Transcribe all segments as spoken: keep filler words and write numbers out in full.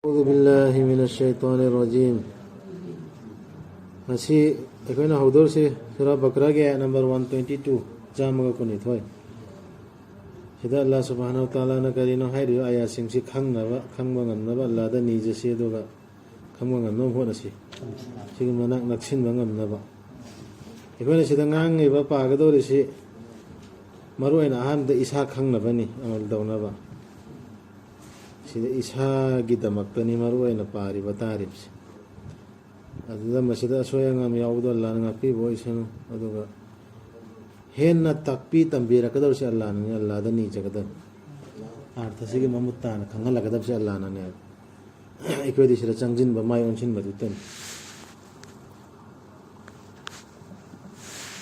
أعوذ بالله من الشيطان الرجيم. ꯉꯁꯤ ꯑꯩꯈꯣꯏꯅ ꯍꯧꯗꯧꯔꯤꯁꯤ ꯁꯨꯔꯥ ꯕꯀꯔꯥꯒꯤ ꯑꯥꯌꯠ number one twenty two, ꯆꯥꯝꯃꯒ ꯀꯨꯟꯅꯤꯊꯣꯏ꯫ ꯁꯤꯗ ꯑꯜꯂꯥꯍ ꯁꯨꯕꯍꯥꯅꯍꯨ ꯋ ꯇꯥꯂꯥꯅ ꯀꯔꯤꯅꯣ ꯍꯥꯏꯔꯤꯕ ꯑꯥꯌꯠꯁꯤꯡꯁꯤ ꯈꯪꯅꯕ, ꯈꯪꯕ ꯉꯝꯅꯕ ꯑꯜꯂꯥꯍꯗ ꯅꯤꯖꯁꯤ, ꯑꯗꯨꯒ ꯈꯪꯕ ꯉꯝꯅꯕ ꯍꯣꯠꯅꯁꯤ꯫ ꯁꯤꯒꯤ ꯃꯅꯥꯛ ꯅꯛꯁꯤꯟꯕ ꯉꯝꯅꯕ꯫ ꯑꯩꯈꯣꯏꯅ ꯁꯤꯗ ꯉꯥꯡꯉꯤꯕ, ꯄꯥꯒꯗꯧꯔꯤꯁꯤ ꯃꯔꯨ ꯑꯣꯏꯅ ꯑꯍꯥꯟꯕꯗ ꯏꯁꯥ ꯈꯪꯅꯕꯅꯤ, ꯑꯃꯜ ꯇꯧꯅꯕ꯫ ꯁꯤꯗ ꯏꯁꯥꯒꯤꯗꯃꯛꯇꯅꯤ ꯃꯔꯨ ꯑꯣꯏꯅ ꯄꯥꯔꯤꯕ, ꯇꯥꯔꯤꯕꯁꯦ꯫ ꯑꯗꯨꯗ ꯃꯁꯤꯗ ꯑꯁꯣꯏ ꯑꯉꯥꯝ ꯌꯥꯎꯕꯗꯣ ꯑꯜꯂꯥꯍꯅ ꯉꯥꯛꯄꯤꯕ ꯑꯣꯏꯁꯅꯨ꯫ ꯑꯗꯨꯒ ꯍꯦꯟꯅ ꯇꯥꯛꯄꯤ ꯇꯝꯕꯤꯔꯛꯀꯗꯧꯔꯤꯁꯦ ꯑꯜꯂꯥꯍꯅꯅꯤ, ꯑꯜꯂꯥꯍꯗ ꯅꯤꯖꯒꯗꯕ꯫ ꯑꯥꯔꯊꯁꯤꯒꯤ ꯃꯃꯨꯠ ꯇꯥꯅ ꯈꯪꯍꯜꯂꯛꯀꯗꯕꯁꯦ ꯑꯜꯂꯥꯍꯅꯅꯦꯕ꯫ ꯑꯩꯈꯣꯏꯗꯤ ꯁꯤꯗ ꯆꯪꯁꯤꯟꯕ, ꯃꯥꯏ ꯑꯣꯟꯁꯤꯟꯕꯗꯨꯇꯅꯤ꯫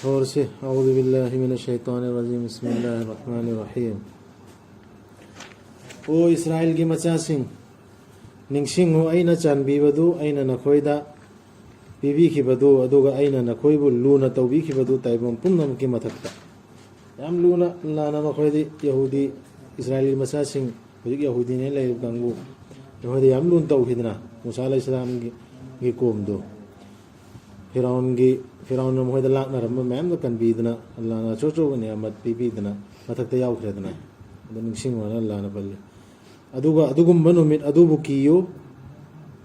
ꯍꯧꯔꯁꯤ꯫ أعوذ بالله من الشيطان الرجيم. بسم الله الرحمن الرحيم. ꯑꯣ ꯏꯁꯔꯥꯏꯜꯒꯤ ꯃꯆꯥꯁꯤꯡ, ꯅꯤꯡꯁꯤꯡꯉꯨ, ꯑꯩꯅ ꯆꯥꯟꯕꯤꯕꯗꯨ, ꯑꯩꯅ ꯅꯈꯣꯏꯗ ꯄꯤꯕꯤꯈꯤꯕꯗꯨ, ꯑꯗꯨꯒ ꯑꯩꯅ ꯅꯈꯣꯏꯕꯨ ꯂꯨꯅ ꯇꯧꯕꯤꯈꯤꯕꯗꯨ ꯇꯥꯏꯕꯪ ꯄꯨꯝꯅꯃꯛꯀꯤ ꯃꯊꯛꯇ꯫ ꯌꯥꯝ ꯂꯨꯅ ꯑꯜꯂꯥꯍꯅ ꯃꯈꯣꯏꯗꯤ, ꯌꯍꯨꯗꯤ, ꯏꯁꯔꯥꯏꯜꯒꯤ ꯃꯆꯥꯁꯤꯡ, ꯍꯧꯖꯤꯛ ꯌꯍꯨꯗꯤꯅꯦ ꯂꯩꯔꯤꯕ ꯀꯥꯡꯕꯨ, ꯃꯈꯣꯏꯗ ꯌꯥꯝ ꯂꯨꯅ ꯇꯧꯈꯤꯗꯅ, ꯃꯨꯁꯥ ꯑꯂꯩꯍꯤꯁꯁꯂꯥꯝꯒꯤ, ꯒꯤ ꯀꯣꯝꯗꯣ꯫ ꯐꯤꯔꯥꯎꯟꯒꯤ, ꯐꯤꯔꯥꯎꯟꯅ ꯃꯈꯣꯏꯗ ꯂꯥꯛꯅꯔꯝꯕ ꯃꯌꯥꯝꯗꯣ ꯀꯟꯕꯤꯗꯅ, ꯑꯜꯂꯥꯍꯅ ꯑꯆꯧ ꯑꯆꯧꯕ ꯅꯤꯌꯥꯃꯠ ꯄꯤꯕꯤꯗꯅ ꯃꯊꯛꯇ ꯌꯥꯎꯈ꯭ꯔꯦꯗꯅ꯫ ꯑꯗꯨ ꯅꯤꯡꯁꯤꯡꯉꯣꯅ ꯑꯜꯂꯥꯍꯅ ꯄꯜꯂꯤ꯫ ꯑꯗꯨꯒ ꯑꯗꯨꯒꯨꯝꯕ ꯅꯨꯃꯤꯠ ꯑꯗꯨꯕꯨ ꯀꯤꯌꯨ,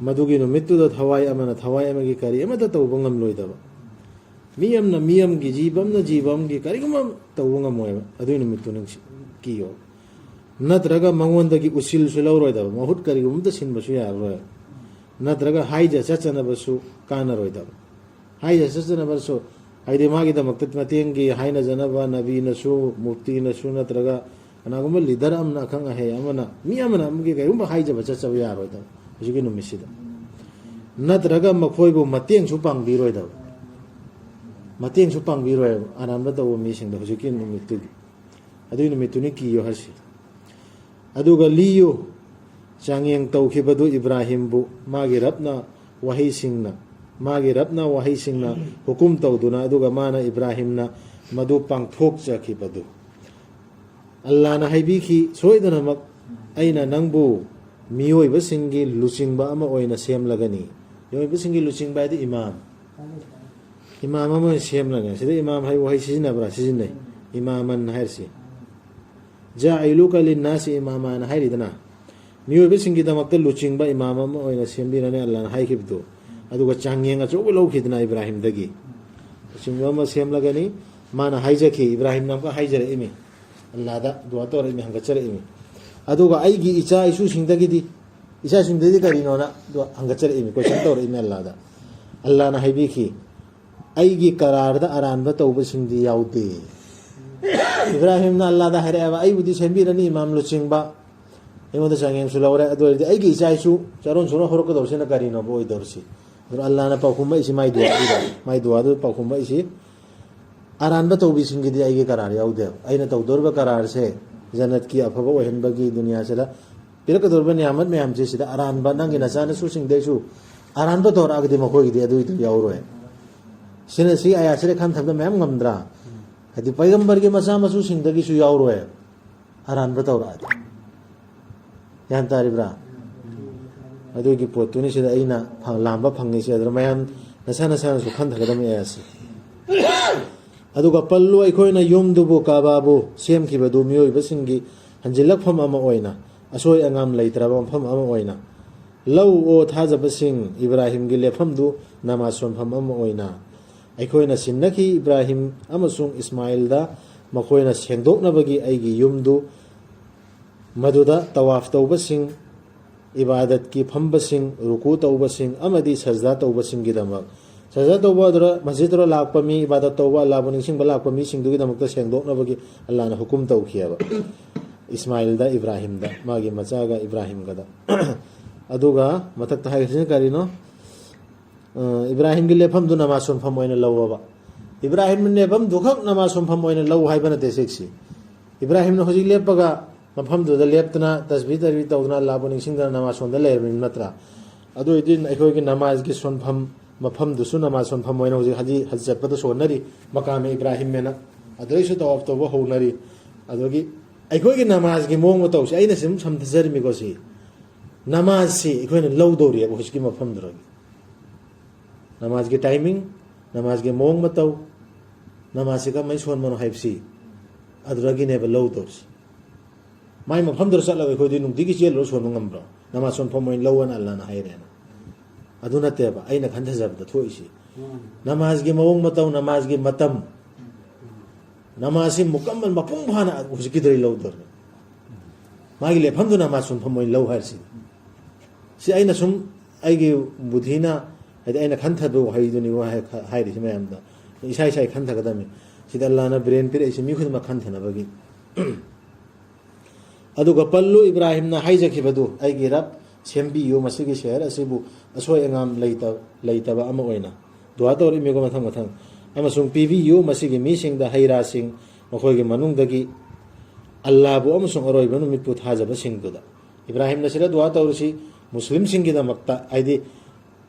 ꯃꯗꯨꯒꯤ ꯅꯨꯃꯤꯠꯇꯨꯗ ꯊꯋꯥꯏ ꯑꯃꯅ ꯊꯋꯥꯏ ꯑꯃꯒꯤ ꯀꯔꯤ ꯑꯃꯠꯇ ꯇꯧꯕ ꯉꯝꯂꯣꯏꯗꯕ꯫ ꯃꯤ ꯑꯃꯅ ꯃꯤ ꯑꯃꯒꯤ, ꯖꯤꯕ ꯑꯃꯅ ꯖꯤꯕ ꯑꯃꯒꯤ ꯀꯔꯤꯒꯨꯝꯕ ꯇꯧꯕ ꯉꯝꯃꯣꯏꯕ꯫ ꯑꯗꯨꯒꯤ ꯅꯨꯃꯤꯠꯇꯨ ꯅꯤꯡꯁꯤ-, ꯀꯤꯌꯣ꯫ ꯅꯠꯇ꯭ꯔꯒ ꯃꯉꯣꯟꯗꯒꯤ ꯎꯁꯤꯜꯁꯨ ꯂꯧꯔꯣꯏꯗꯕ, ꯃꯍꯨꯠ ꯀꯔꯤꯒꯨꯝꯕ ꯑꯃꯇ ꯁꯤꯟꯕꯁꯨ ꯌꯥꯔꯔꯣꯏ꯫ ꯅꯠꯇ꯭ꯔꯒ ꯍꯥꯏꯖ ꯆꯠꯆꯅꯕꯁꯨ ꯀꯥꯟꯅꯔꯣꯏꯗꯕ꯫ ꯍꯥꯏꯖ ꯆꯠꯆꯅꯕꯁꯨ, ꯍꯥꯏꯗꯤ ꯃꯥꯒꯤꯗꯃꯛꯇ ꯃꯇꯦꯡꯒꯤ ꯍꯥꯏꯅꯖꯅꯕ ꯅꯕꯤꯅꯁꯨ, ꯃꯨꯐꯇꯤꯅꯁꯨ, ꯅꯠꯇ꯭ꯔꯒ ꯀꯅꯥꯒꯨꯝꯕ ꯂꯤꯗꯔ ꯑꯃꯅ, ꯑꯈꯪ ꯑꯍꯩ ꯑꯃꯅ, ꯃꯤ ꯑꯃꯅ ꯑꯃꯒꯤ ꯀꯔꯤꯒꯨꯝꯕ ꯍꯥꯏꯖꯕ ꯆꯠꯆꯕ ꯌꯥꯔꯣꯏꯗꯕ ꯍꯧꯖꯤꯛꯀꯤ ꯅꯨꯃꯤꯠꯁꯤꯗ꯫ ꯅꯠꯇ꯭ꯔꯒ ꯃꯈꯣꯏꯕꯨ ꯃꯇꯦꯡꯁꯨ ꯄꯥꯡꯕꯤꯔꯣꯏꯗꯕ꯫ ꯃꯇꯦꯡꯁꯨ ꯄꯥꯡꯕꯤꯔꯣꯏꯕ ꯑꯔꯥꯟꯕ ꯇꯧꯕ ꯃꯤꯁꯤꯡꯗ ꯍꯧꯖꯤꯛꯀꯤ ꯅꯨꯃꯤꯠꯇꯨꯒꯤ꯫ ꯑꯗꯨꯒꯤ ꯅꯨꯃꯤꯠꯇꯨꯅꯤ ꯀꯤꯌꯣ ꯍꯥꯏꯁꯤ꯫ ꯑꯗꯨꯒ ꯂꯤꯌꯨ, ꯆꯥꯡꯌꯦꯡ ꯇꯧꯈꯤꯕꯗꯨ ꯏꯕ꯭ꯔꯥꯍꯤꯝꯕꯨ ꯃꯥꯒꯤ ꯔꯕꯅ ꯋꯥꯍꯩꯁꯤꯡꯅ, ꯃꯥꯒꯤ ꯔꯕꯅ ꯋꯥꯍꯩꯁꯤꯡꯅ ꯍꯨꯀꯨꯝ ꯇꯧꯗꯨꯅ, ꯑꯗꯨꯒ ꯃꯥꯅ, ꯏꯕ꯭ꯔꯥꯍꯤꯝꯅ ꯃꯗꯨ ꯄꯥꯡꯊꯣꯛꯆꯈꯤꯕꯗꯨ꯫ ꯑꯜꯂꯥꯍꯅ ꯍꯥꯏꯕꯤꯈꯤ, ꯁꯣꯏꯗꯅꯃꯛ ꯑꯩꯅ ꯅꯪꯕꯨ ꯃꯤꯑꯣꯏꯕꯁꯤꯡꯒꯤ ꯂꯨꯆꯤꯡꯕ ꯑꯃ ꯑꯣꯏꯅ ꯁꯦꯝꯂꯒꯅꯤ꯫ ꯃꯤꯑꯣꯏꯕꯁꯤꯡꯒꯤ ꯂꯨꯆꯤꯡꯕ ꯍꯥꯏꯗꯤ ꯏꯃꯥꯝ꯫ ꯏꯃꯥꯝ ꯑꯃ ꯑꯣꯏꯅ ꯁꯦꯝꯂꯒꯅꯤ꯫ ꯁꯤꯗ ꯏꯃꯥꯝ ꯍꯥꯏꯕ ꯋꯥꯍꯩ ꯁꯤꯖꯤꯟꯅꯕ꯭ꯔꯥ? ꯁꯤꯖꯤꯟꯅꯩ꯫ ꯏꯃꯥꯃꯟ ꯍꯥꯏꯔꯤꯁꯤ꯫ ꯖꯥꯏꯂꯨꯀ ꯂꯤꯟꯅꯥꯁꯤ ꯏꯃꯥꯃꯥꯅ ꯍꯥꯏꯔꯤꯗꯅ꯫ ꯃꯤꯑꯣꯏꯕꯁꯤꯡꯒꯤꯗꯃꯛꯇ ꯂꯨꯆꯤꯡꯕ ꯏꯃꯥꯝ ꯑꯃ ꯑꯣꯏꯅ ꯁꯦꯝꯕꯤꯔꯅꯤ ꯑꯜꯂꯥꯍꯅ ꯍꯥꯏꯈꯤꯕꯗꯣ꯫ ꯑꯗꯨꯒ ꯆꯥꯡꯌꯦꯡ ꯑꯆꯧꯕ ꯂꯧꯈꯤꯗꯅ ꯏꯕ꯭ꯔꯥꯍꯤꯝꯗꯒꯤ꯫ ꯂꯨꯆꯤꯡꯕ ꯑꯃ ꯁꯦꯝꯂꯒꯅꯤ꯫ ꯃꯥꯅ ꯍꯥꯏꯖꯈꯤ, ꯏꯕ꯭ꯔꯥꯍꯤꯝꯅ ꯑꯃꯨꯛꯀ ꯍꯥꯏꯖꯔꯛꯏꯃꯤ꯫ ꯑꯜꯂꯥꯗ ꯗꯨꯋꯥ ꯇꯧꯔꯛꯏꯃꯤ, ꯍꯪꯒꯠꯆꯔꯛꯏꯃꯤ꯫ ꯑꯗꯨꯒ ꯑꯩꯒꯤ ꯏꯆꯥ ꯏꯁꯨꯁꯤꯡꯗꯒꯤꯗꯤ, ꯏꯆꯥꯁꯤꯡꯗꯒꯤꯗꯤ ꯀꯔꯤꯅꯣꯅ ꯗꯨꯋꯥ ꯍꯪꯒꯠꯆꯔꯛꯏꯃꯤ, ꯀꯣꯏꯁꯟ ꯇꯧꯔꯛꯏꯃꯤ ꯑꯜꯂꯥꯗ꯫ ꯑꯜꯂꯥꯅ ꯍꯥꯏꯕꯤꯈꯤ, ꯑꯩꯒꯤ ꯀꯔꯥꯔꯗ ꯑꯔꯥꯟꯕ ꯇꯧꯕꯁꯤꯡꯗꯤ ꯌꯥꯎꯗꯦ꯫ ꯏꯕ꯭ꯔꯥꯍꯤꯝꯅ ꯑꯜꯂꯥꯗ ꯍꯥꯏꯔꯛꯑꯦꯕ, ꯑꯩꯕꯨꯗꯤ ꯁꯦꯝꯕꯤꯔꯅꯤ ꯏꯃꯥꯝ ꯂꯨꯆꯤꯡꯕ, ꯑꯩꯉꯣꯟꯗ ꯆꯥꯡꯌꯦꯡꯁꯨ ꯂꯧꯔꯦ, ꯑꯗꯨ ꯑꯣꯏꯔꯗꯤ ꯑꯩꯒꯤ ꯏꯆꯥ ꯏꯁꯨ ꯆꯥꯔꯣꯟ ꯁꯨꯔꯣꯟ ꯍꯧꯔꯛꯀꯗꯧꯔꯤꯁꯤꯅ ꯀꯔꯤꯅꯣꯕ ꯑꯣꯏꯗꯧꯔꯤꯁꯤ? ꯑꯗꯨꯅ ꯑꯜꯂꯥꯅ ꯄꯥꯎꯈꯨꯝꯃꯛꯏꯁꯤ ꯃꯥꯏ ꯗꯨꯋꯥꯗꯨꯗ, ꯃꯥꯏ ꯗꯨꯋꯥꯗꯨꯗ ꯄꯥꯎꯈꯨꯝꯃꯛꯏꯁꯤ, ꯑꯔꯥꯟꯕ ꯇꯧꯕꯤꯁꯤꯡꯒꯤꯗꯤ ꯑꯩꯒꯤ ꯀꯔꯥꯔ ꯌꯥꯎꯗꯦꯕ꯫ ꯑꯩꯅ ꯇꯧꯗꯧꯔꯤꯕ ꯀꯔꯥꯔꯁꯦ ꯖꯟꯅꯠꯀꯤ ꯑꯐꯕ ꯑꯣꯏꯍꯟꯕꯒꯤ, ꯗꯨꯅꯤꯌꯥꯁꯤꯗ ꯄꯤꯔꯛꯀꯗꯧꯔꯤꯕ ꯅꯤꯌꯥꯃꯠ ꯃꯌꯥꯝꯁꯦ ꯁꯤꯗ ꯑꯔꯥꯟꯕ, ꯅꯪꯒꯤ ꯅꯆꯥꯅꯁꯨꯁꯤꯡꯗꯩꯁꯨ ꯑꯔꯥꯟꯕ ꯇꯧꯔꯛꯑꯒꯗꯤ ꯃꯈꯣꯏꯒꯤꯗꯤ ꯑꯗꯨꯏꯗꯨ ꯌꯥꯎꯔꯣꯏ꯫ ꯁꯤꯅ ꯁꯤ ꯑꯌꯥꯠꯁꯤꯗ ꯈꯟꯊꯕꯗ ꯃꯌꯥꯝ ꯉꯝꯗ꯭ꯔꯥ? ꯍꯥꯏꯗꯤ ꯄꯩꯒꯝꯕꯔꯒꯤ ꯃꯆꯥ ꯃꯁꯨꯁꯤꯡꯗꯒꯤꯁꯨ ꯌꯥꯎꯔꯣꯏ ꯑꯔꯥꯟꯕ ꯇꯧꯔꯛꯑꯗꯤ꯫ ꯒ꯭ꯌꯥꯟ ꯇꯥꯔꯤꯕ꯭ꯔꯥ? ꯑꯗꯨꯒꯤ ꯄꯣꯠꯇꯨꯅꯤ ꯁꯤꯗ ꯑꯩꯅ ꯐꯪ-, ꯂꯥꯝꯕ ꯐꯪꯉꯤꯁꯦ꯫ ꯑꯗꯨꯅ ꯃꯌꯥꯝ ꯅꯁꯥ ꯅꯁꯥꯅꯁꯨ ꯈꯟꯊꯒꯗꯕꯅꯤ ꯑꯌꯥꯠꯁꯦ꯫ ꯑꯗꯨꯒ ꯄꯜꯂꯨ, ꯑꯩꯈꯣꯏꯅ ꯌꯨꯝꯗꯨꯕꯨ, ꯀꯥꯕꯥꯕꯨ ꯁꯦꯝꯈꯤꯕꯗꯨ ꯃꯤꯑꯣꯏꯕꯁꯤꯡꯒꯤ ꯍꯟꯖꯤꯜꯂꯛꯐꯝ ꯑꯃ ꯑꯣꯏꯅ, ꯑꯁꯣꯏ ꯑꯉꯥꯝ ꯂꯩꯇ꯭ꯔꯕ ꯃꯐꯝ ꯑꯃ ꯑꯣꯏꯅ꯫ ꯂꯧ, ꯑꯣ ꯊꯥꯖꯕꯁꯤꯡ, ꯏꯕ꯭ꯔꯥꯍꯤꯝꯒꯤ ꯂꯦꯞꯐꯝꯗꯨ ꯅꯃꯥꯖ ꯁꯣꯟꯐꯝ ꯑꯃ ꯑꯣꯏꯅ꯫ ꯑꯩꯈꯣꯏꯅ ꯁꯤꯟꯅꯈꯤ ꯏꯕ꯭ꯔꯥꯍꯤꯝ ꯑꯃꯁꯨꯡ ꯏꯁꯃꯥꯏꯜꯗ ꯃꯈꯣꯏꯅ ꯁꯦꯡꯗꯣꯛꯅꯕꯒꯤ ꯑꯩꯒꯤ ꯌꯨꯝꯗꯨ, ꯃꯗꯨꯗ ꯇꯋꯥꯐ ꯇꯧꯕꯁꯤꯡ, ꯏꯕꯥꯗꯠꯀꯤ ꯐꯝꯕꯁꯤꯡ, ꯔꯨꯀꯨ ꯇꯧꯕꯁꯤꯡ ꯑꯃꯗꯤ ꯁꯖꯗꯥ ꯇꯧꯕꯁꯤꯡꯒꯤꯗꯃꯛ꯫ ꯁꯖꯗꯥ ꯇꯧꯕ ꯑꯗꯨꯗ ꯃꯁꯖꯤꯗꯇꯨꯗ ꯂꯥꯛꯄ ꯃꯤ, ꯏꯕꯥꯗꯠ ꯇꯧꯕ, ꯑꯜꯂꯥꯕꯨ ꯅꯤꯡꯁꯤꯡꯕ ꯂꯥꯛꯄ ꯃꯤꯁꯤꯡꯗꯨꯒꯤꯗꯃꯛꯇ ꯁꯦꯡꯗꯣꯛꯅꯕꯒꯤ ꯑꯜꯂꯥꯅ ꯍꯨꯀꯨꯝ ꯇꯧꯈꯤꯑꯕ꯫ ꯏꯁꯃꯥꯏꯜꯗ, ꯏꯕ꯭ꯔꯥꯍꯤꯝꯗ, ꯃꯥꯒꯤ ꯃꯆꯥꯒ ꯏꯕ꯭ꯔꯥꯍꯤꯝꯒꯗ꯫ ꯑꯗꯨꯒ ꯃꯊꯛꯇ ꯍꯥꯏꯔꯤꯁꯤꯅ ꯀꯔꯤꯅꯣ? ꯑ, ꯏꯕ꯭ꯔꯥꯍꯤꯝꯒꯤ ꯂꯦꯞꯐꯝꯗꯨ ꯅꯃꯥꯖ ꯁꯣꯟꯐꯝ ꯑꯣꯏꯅ ꯂꯧꯑꯕ꯫ ꯏꯕ꯭ꯔꯥꯍꯤꯝꯒꯤ ꯂꯦꯞꯐꯝꯗꯨꯈꯛ ꯅꯃꯥꯖ ꯁꯣꯟꯐꯝ ꯑꯣꯏꯅ ꯂꯧ ꯍꯥꯏꯕ ꯅꯠꯇꯦ ꯁꯤꯛꯁꯤ꯫ ꯏꯕ꯭ꯔꯥꯍꯤꯝꯅ ꯍꯧꯖꯤꯛ ꯂꯦꯞꯄꯒ ꯃꯐꯝꯗꯨꯗ ꯂꯦꯞꯇꯅ ꯇꯁꯕꯤ ꯇꯔꯕꯤ ꯇꯧꯗꯅ ꯑꯜꯂꯥꯕꯨ ꯅꯤꯡꯁꯤꯡꯗꯅ ꯅꯃꯥꯖ ꯁꯣꯟꯗ ꯂꯩꯔꯕꯅꯤ ꯅꯠꯇ꯭ꯔꯥ? ꯑꯗꯨ ꯑꯣꯏꯗꯤ ꯑꯩꯈꯣꯏꯒꯤ ꯅꯃꯥꯖꯒꯤ ꯁꯣꯟꯐꯝ ꯃꯐꯝꯗꯨꯁꯨ ꯅꯃꯥꯖ ꯁꯣꯟꯐꯝ ꯑꯣꯏꯅ ꯍꯧꯖꯤꯛ ꯍꯖꯤ, ꯍꯖ ꯆꯠꯄꯗ ꯁꯣꯟꯅꯔꯤ, ꯃꯀꯥꯃꯦ ꯏꯕ꯭ꯔꯥꯍꯤꯝ ꯑꯅ꯫ ꯑꯗꯨꯗꯩꯁꯨ ꯇꯋꯥꯐ ꯇꯧꯕ ꯍꯧꯅꯔꯤ꯫ ꯑꯗꯨꯒꯤ ꯑꯩꯈꯣꯏꯒꯤ ꯅꯃꯥꯖꯒꯤ ꯃꯑꯣꯡ ꯃꯇꯧꯁꯦ ꯑꯩꯅ ꯁꯨꯝ ꯁꯝꯊꯖꯔꯤꯃꯤꯀꯣ ꯁꯤ꯫ ꯅꯃꯥꯖꯁꯤ ꯑꯩꯈꯣꯏꯅ ꯂꯧꯗꯧꯔꯤꯑꯕ ꯍꯧꯖꯤꯛꯀꯤ ꯃꯐꯝꯗꯨꯗꯒꯤ꯫ ꯅꯃꯥꯖꯒꯤ timing, ꯅꯃꯥꯖꯒꯤ ꯃꯑꯣꯡ ꯃꯇꯧ, ꯅꯃꯥꯖꯁꯤ ꯀꯃꯥꯏꯅ ꯁꯣꯟꯕꯅꯣ ꯍꯥꯏꯕꯁꯤ ꯑꯗꯨꯗꯒꯤꯅꯦꯕ ꯂꯧꯗꯧꯔꯤꯁꯤ꯫ ꯃꯥꯏ ꯃꯐꯝꯗꯨꯗ ꯆꯠꯂꯒ ꯑꯩꯈꯣꯏꯗꯤ ꯅꯨꯡꯇꯤꯒꯤ ꯆꯦꯜꯂꯨꯔ ꯁꯣꯟꯕ ꯉꯝꯕ꯭ꯔꯣ? ꯅꯃꯥꯖ ꯁꯣꯟꯐꯝ ꯑꯣꯏꯅ ꯂꯧꯑꯅ ꯑꯜꯂꯥꯅ ꯍꯥꯏꯔꯦꯅ꯫ ꯑꯗꯨ ꯅꯠꯇꯦꯕ ꯑꯩꯅ ꯈꯟꯊꯖꯕꯗ ꯊꯣꯛꯏꯁꯤ꯫ ꯅꯃꯥꯖꯒꯤ ꯃꯑꯣꯡ ꯃꯇꯧ, ꯅꯃꯥꯖꯒꯤ ꯃꯇꯝ, ꯅꯃꯥꯖꯁꯤ ꯃꯨꯀꯝꯃꯜ, ꯃꯄꯨꯡ ꯐꯥꯅ ꯍꯧꯖꯤꯛꯀꯤꯗꯨꯗꯩ ꯂꯧꯗꯣꯏꯅꯦ꯫ ꯃꯥꯒꯤ ꯂꯦꯞꯐꯝꯗꯨ ꯅꯃꯥꯖ ꯁꯣꯟꯐꯝ ꯑꯣꯏꯅ ꯂꯧ ꯍꯥꯏꯔꯤꯁꯤꯅꯤ꯫ ꯁꯤ ꯑꯩꯅ ꯁꯨꯝ ꯑꯩꯒꯤ ꯕꯨꯙꯤꯅ, ꯍꯥꯏꯗꯤ ꯑꯩꯅ ꯈꯟꯊꯕ ꯋꯥꯍꯩꯗꯨꯅꯤ ꯍꯥꯏ-, ꯍꯥꯏꯔꯤꯁꯤ ꯃꯌꯥꯝꯗ꯫ ꯏꯁꯥ ꯏꯁꯥꯒꯤ ꯈꯟꯊꯒꯗꯕꯅꯤ꯫ ꯁꯤꯗ ꯑꯜꯂꯥꯅ brain ꯄꯤꯔꯛꯏꯁꯤ ꯃꯤ ꯈꯨꯗꯤꯡꯃꯛ ꯈꯟꯊꯅꯕꯒꯤ꯫ ꯑꯗꯨꯒ ꯄꯜꯂꯨ ꯏꯕ꯭ꯔꯥꯍꯤꯝꯅ ꯍꯥꯏꯖꯈꯤꯕꯗꯨ, "ꯑꯩꯒꯤ ꯔꯕ, ꯁꯦꯝꯕꯤꯌꯨ ꯃꯁꯤꯒꯤ ꯁꯍꯔ ꯑꯁꯤꯕꯨ ꯑꯁꯣꯏ ꯑꯉꯥꯝ ꯂꯩꯇ-, ꯂꯩꯇꯕ ꯑꯃ ꯑꯣꯏꯅ"꯫ ꯗꯨꯋꯥ ꯇꯧꯔꯛꯏꯃꯤꯀꯣ ꯃꯊꯪ ꯃꯊꯪ꯫ "ꯑꯃꯁꯨꯡ ꯄꯤꯕꯤꯌꯨ ꯃꯁꯤꯒꯤ ꯃꯤꯁꯤꯡꯗ ꯍꯩ ꯔꯥꯁꯤꯡ, ꯃꯈꯣꯏꯒꯤ ꯃꯅꯨꯡꯗꯒꯤ ꯑꯜꯂꯥꯕꯨ ꯑꯃꯁꯨꯡ ꯑꯔꯣꯏꯕ ꯅꯨꯃꯤꯠꯄꯨ ꯊꯥꯖꯕꯁꯤꯡꯗꯨꯗ"꯫ ꯏꯕ꯭ꯔꯥꯍꯤꯝꯅ ꯁꯤꯗ ꯗꯨꯋꯥ ꯇꯧꯔꯤꯁꯤ ꯃꯨꯁꯂꯤꯝꯁꯤꯡꯒꯤꯗꯃꯛꯇ, ꯍꯥꯏꯗꯤ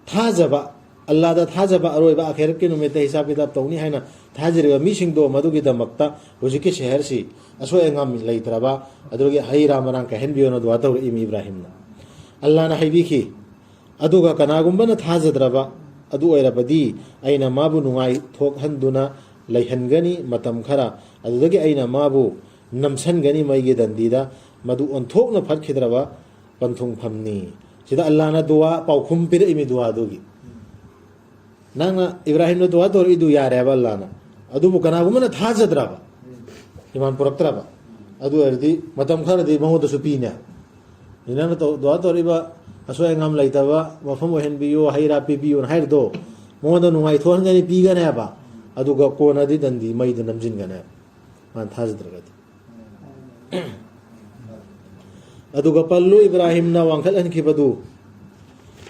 ꯊꯥꯖꯕ, ꯑꯜꯂꯥꯗ ꯊꯥꯖꯕ, ꯑꯔꯣꯏꯕ ꯑꯈꯦꯔꯠꯀꯤ ꯅꯨꯃꯤꯠꯇ ꯍꯤꯁꯥꯕ ꯀꯤꯇꯥꯕ ꯇꯧꯅꯤ ꯍꯥꯏꯅ ꯊꯥꯖꯔꯤꯕ ꯃꯤꯁꯤꯡꯗꯣ, ꯃꯗꯨꯒꯤꯗꯃꯛꯇ ꯍꯧꯖꯤꯛꯀꯤ ꯁꯍꯔꯁꯤ ꯑꯁꯣꯏ ꯑꯉꯥꯝ ꯂꯩꯇ꯭ꯔꯕ, ꯑꯗꯨꯗꯒꯤ ꯍꯩ ꯔꯥ ꯃꯔꯥꯡ ꯀꯥꯏꯍꯟꯕꯤꯌꯣꯅ ꯗꯨꯋꯥ ꯇꯧꯔꯛꯏꯃꯤ ꯏꯕ꯭ꯔꯥꯍꯤꯝꯅ꯫ ꯑꯜꯂꯥꯅ ꯍꯥꯏꯕꯤꯈꯤ, "ꯑꯗꯨꯒ ꯀꯅꯥꯒꯨꯝꯕꯅ ꯊꯥꯖꯗ꯭ꯔꯕ ꯑꯗꯨ ꯑꯣꯏꯔꯕꯗꯤ ꯑꯩꯅ ꯃꯥꯕꯨ ꯅꯨꯡꯉꯥꯏꯊꯣꯛꯍꯟꯗꯨꯅ ꯂꯩꯍꯟꯒꯅꯤ ꯃꯇꯝ ꯈꯔ, ꯑꯗꯨꯗꯒꯤ ꯑꯩꯅ ꯃꯥꯕꯨ ꯅꯝꯁꯟꯒꯅꯤ ꯃꯩꯒꯤ ꯗꯟꯗꯤꯗ, ꯃꯗꯨ ꯑꯣꯟꯊꯣꯛꯅ ꯐꯠꯈꯤꯗ꯭ꯔꯕ ꯄꯟꯊꯨꯡꯐꯝꯅꯤ"꯫ ꯁꯤꯗ ꯑꯜꯂꯥꯅ ꯗꯨꯋꯥ ꯄꯥꯎꯈꯨꯝ ꯄꯤꯔꯛꯏꯃꯤ ꯗꯨꯋꯥꯗꯨꯒꯤ꯫ ꯅꯪꯅ ꯏꯕ꯭ꯔꯥꯍꯤꯝꯅ ꯗꯨꯋꯥ ꯇꯧꯔꯛꯏꯗꯨ ꯌꯥꯔꯦꯕ ꯑꯜꯂꯥꯅ꯫ ꯑꯗꯨꯕꯨ ꯀꯅꯥꯒꯨꯝꯕꯅ ꯊꯥꯖꯗ꯭ꯔꯕ, ꯏꯃꯥꯟ ꯄꯨꯔꯛꯇ꯭ꯔꯕ, ꯑꯗꯨ ꯑꯣꯏꯔꯗꯤ ꯃꯇꯝ ꯈꯔꯗꯤ ꯃꯉꯣꯟꯗꯁꯨ ꯄꯤꯅꯦ꯫ ꯅꯪꯅ ꯇꯧ-, ꯗꯨꯋꯥ ꯇꯧꯔꯛꯏꯕ ꯑꯁꯣꯏ ꯑꯉꯥꯝ ꯂꯩꯇꯕ ꯃꯐꯝ ꯑꯣꯏꯍꯟꯕꯤꯌꯨ, ꯍꯩ ꯔꯥ ꯄꯤꯕꯤꯌꯨꯅ ꯍꯥꯏꯔꯤꯗꯣ, ꯃꯉꯣꯟꯗ ꯅꯨꯡꯉꯥꯏꯊꯣꯛꯍꯟꯒꯅꯤ, ꯄꯤꯒꯅꯦꯕ꯫ ꯑꯗꯨꯒ ꯀꯣꯟꯅꯗꯤ ꯗꯟꯗꯤ ꯃꯩꯗ ꯅꯝꯁꯤꯟꯒꯅꯦꯕ, ꯃꯥꯅ ꯊꯥꯖꯗ꯭ꯔꯒꯗꯤ꯫ ꯑꯗꯨꯒ ꯄꯜꯂꯨ ꯏꯕ꯭ꯔꯥꯍꯤꯝꯅ ꯋꯥꯡꯈꯠꯍꯟꯈꯤꯕꯗꯨ,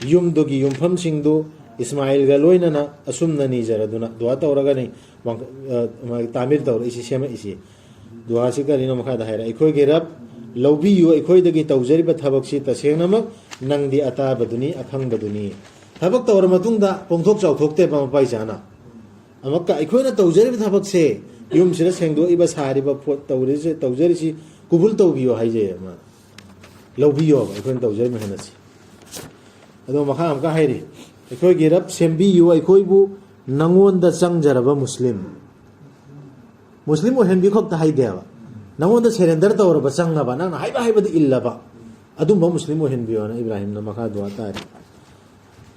ꯌꯨꯝꯗꯨꯒꯤ ꯌꯨꯝꯐꯝꯁꯤꯡꯗꯨ ꯏꯁꯃꯥꯏꯜꯒ ꯂꯣꯏꯅꯅ ꯑꯁꯨꯝꯅ ꯅꯤꯖꯔꯗꯨꯅ ꯗꯨꯋꯥ ꯇꯧꯔꯒꯅꯤ ꯋꯥꯡꯈꯠ-, ꯑ, ꯃꯥꯒꯤ ꯇꯥꯃꯤꯔ ꯇꯧꯔꯛꯏꯁꯤ, ꯁꯦꯝꯃꯛꯏꯁꯤ꯫ ꯗꯨꯋꯥꯁꯤ ꯀꯔꯤꯅꯣ ꯃꯈꯥꯗ ꯍꯥꯏꯔꯦ, "ꯑꯩꯈꯣꯏꯒꯤ ꯔꯕ, ꯂꯧꯕꯤꯌꯨ ꯑꯩꯈꯣꯏꯗꯒꯤ ꯇꯧꯖꯔꯤꯕ ꯊꯕꯛꯁꯤ ꯇꯁꯦꯡꯅꯃꯛ ꯅꯪꯗꯤ ꯑꯇꯥꯕꯗꯨꯅꯤ, ꯑꯈꯪꯕꯗꯨꯅꯤ"꯫ ꯊꯕꯛ ꯇꯧꯔ ꯃꯇꯨꯡꯗ ꯄꯣꯡꯊꯣꯛ ꯆꯥꯎꯊꯣꯛꯇꯦꯕ ꯃꯄꯥ ꯏꯆꯥꯅ꯫ ꯑꯃꯨꯛꯀ ꯑꯩꯈꯣꯏꯅ ꯇꯧꯖꯔꯤꯕ ꯊꯕꯛꯁꯦ, ꯌꯨꯝꯁꯤꯗ ꯁꯦꯡꯗꯣꯛꯏꯕ, ꯁꯥꯔꯤꯕ ꯄꯣꯠ ꯇꯧꯔꯤꯁꯦ, ꯇꯧꯖꯔꯤꯁꯤ ꯀꯨꯕꯨꯜ ꯇꯧꯕꯤꯌꯣ ꯍꯥꯏꯖꯩꯌꯦ ꯃꯥꯅ꯫ ꯂꯧꯕꯤꯌꯣꯕ ꯑꯩꯈꯣꯏꯅ ꯇꯧꯖꯔꯤꯕ ꯃꯦꯍꯅꯠꯁꯤ꯫ ꯑꯗꯣ ꯃꯈꯥ ꯑꯃꯨꯛꯀ ꯍꯥꯏꯔꯤ, "ꯑꯩꯈꯣꯏꯒꯤ ꯔꯕ ꯁꯦꯝꯕꯤꯌꯨ ꯑꯩꯈꯣꯏꯕꯨ ꯅꯪꯉꯣꯟꯗ ꯆꯪꯖꯔꯕ ꯃꯨꯁꯂꯤꯝ"꯫ ꯃꯨꯁꯂꯤꯝ ꯑꯣꯏꯍꯟꯕꯤꯌꯨ ꯈꯛꯇ ꯍꯥꯏꯗꯦꯕ, "ꯅꯪꯉꯣꯟꯗ ꯁꯦꯔꯦꯟꯗꯔ ꯇꯧꯔꯕ, ꯆꯪꯉꯕ, ꯅꯪꯅ ꯍꯥꯏꯕ ꯍꯥꯏꯕꯗ ꯏꯜꯂꯕ, ꯑꯗꯨꯝꯕ ꯃꯨꯁꯂꯤꯝ ꯑꯣꯏꯍꯟꯕꯤꯌꯣꯅ" ꯏꯕ꯭ꯔꯥꯍꯤꯝꯅ ꯃꯈꯥ ꯗꯨꯋꯥ ꯇꯥꯔꯤ꯫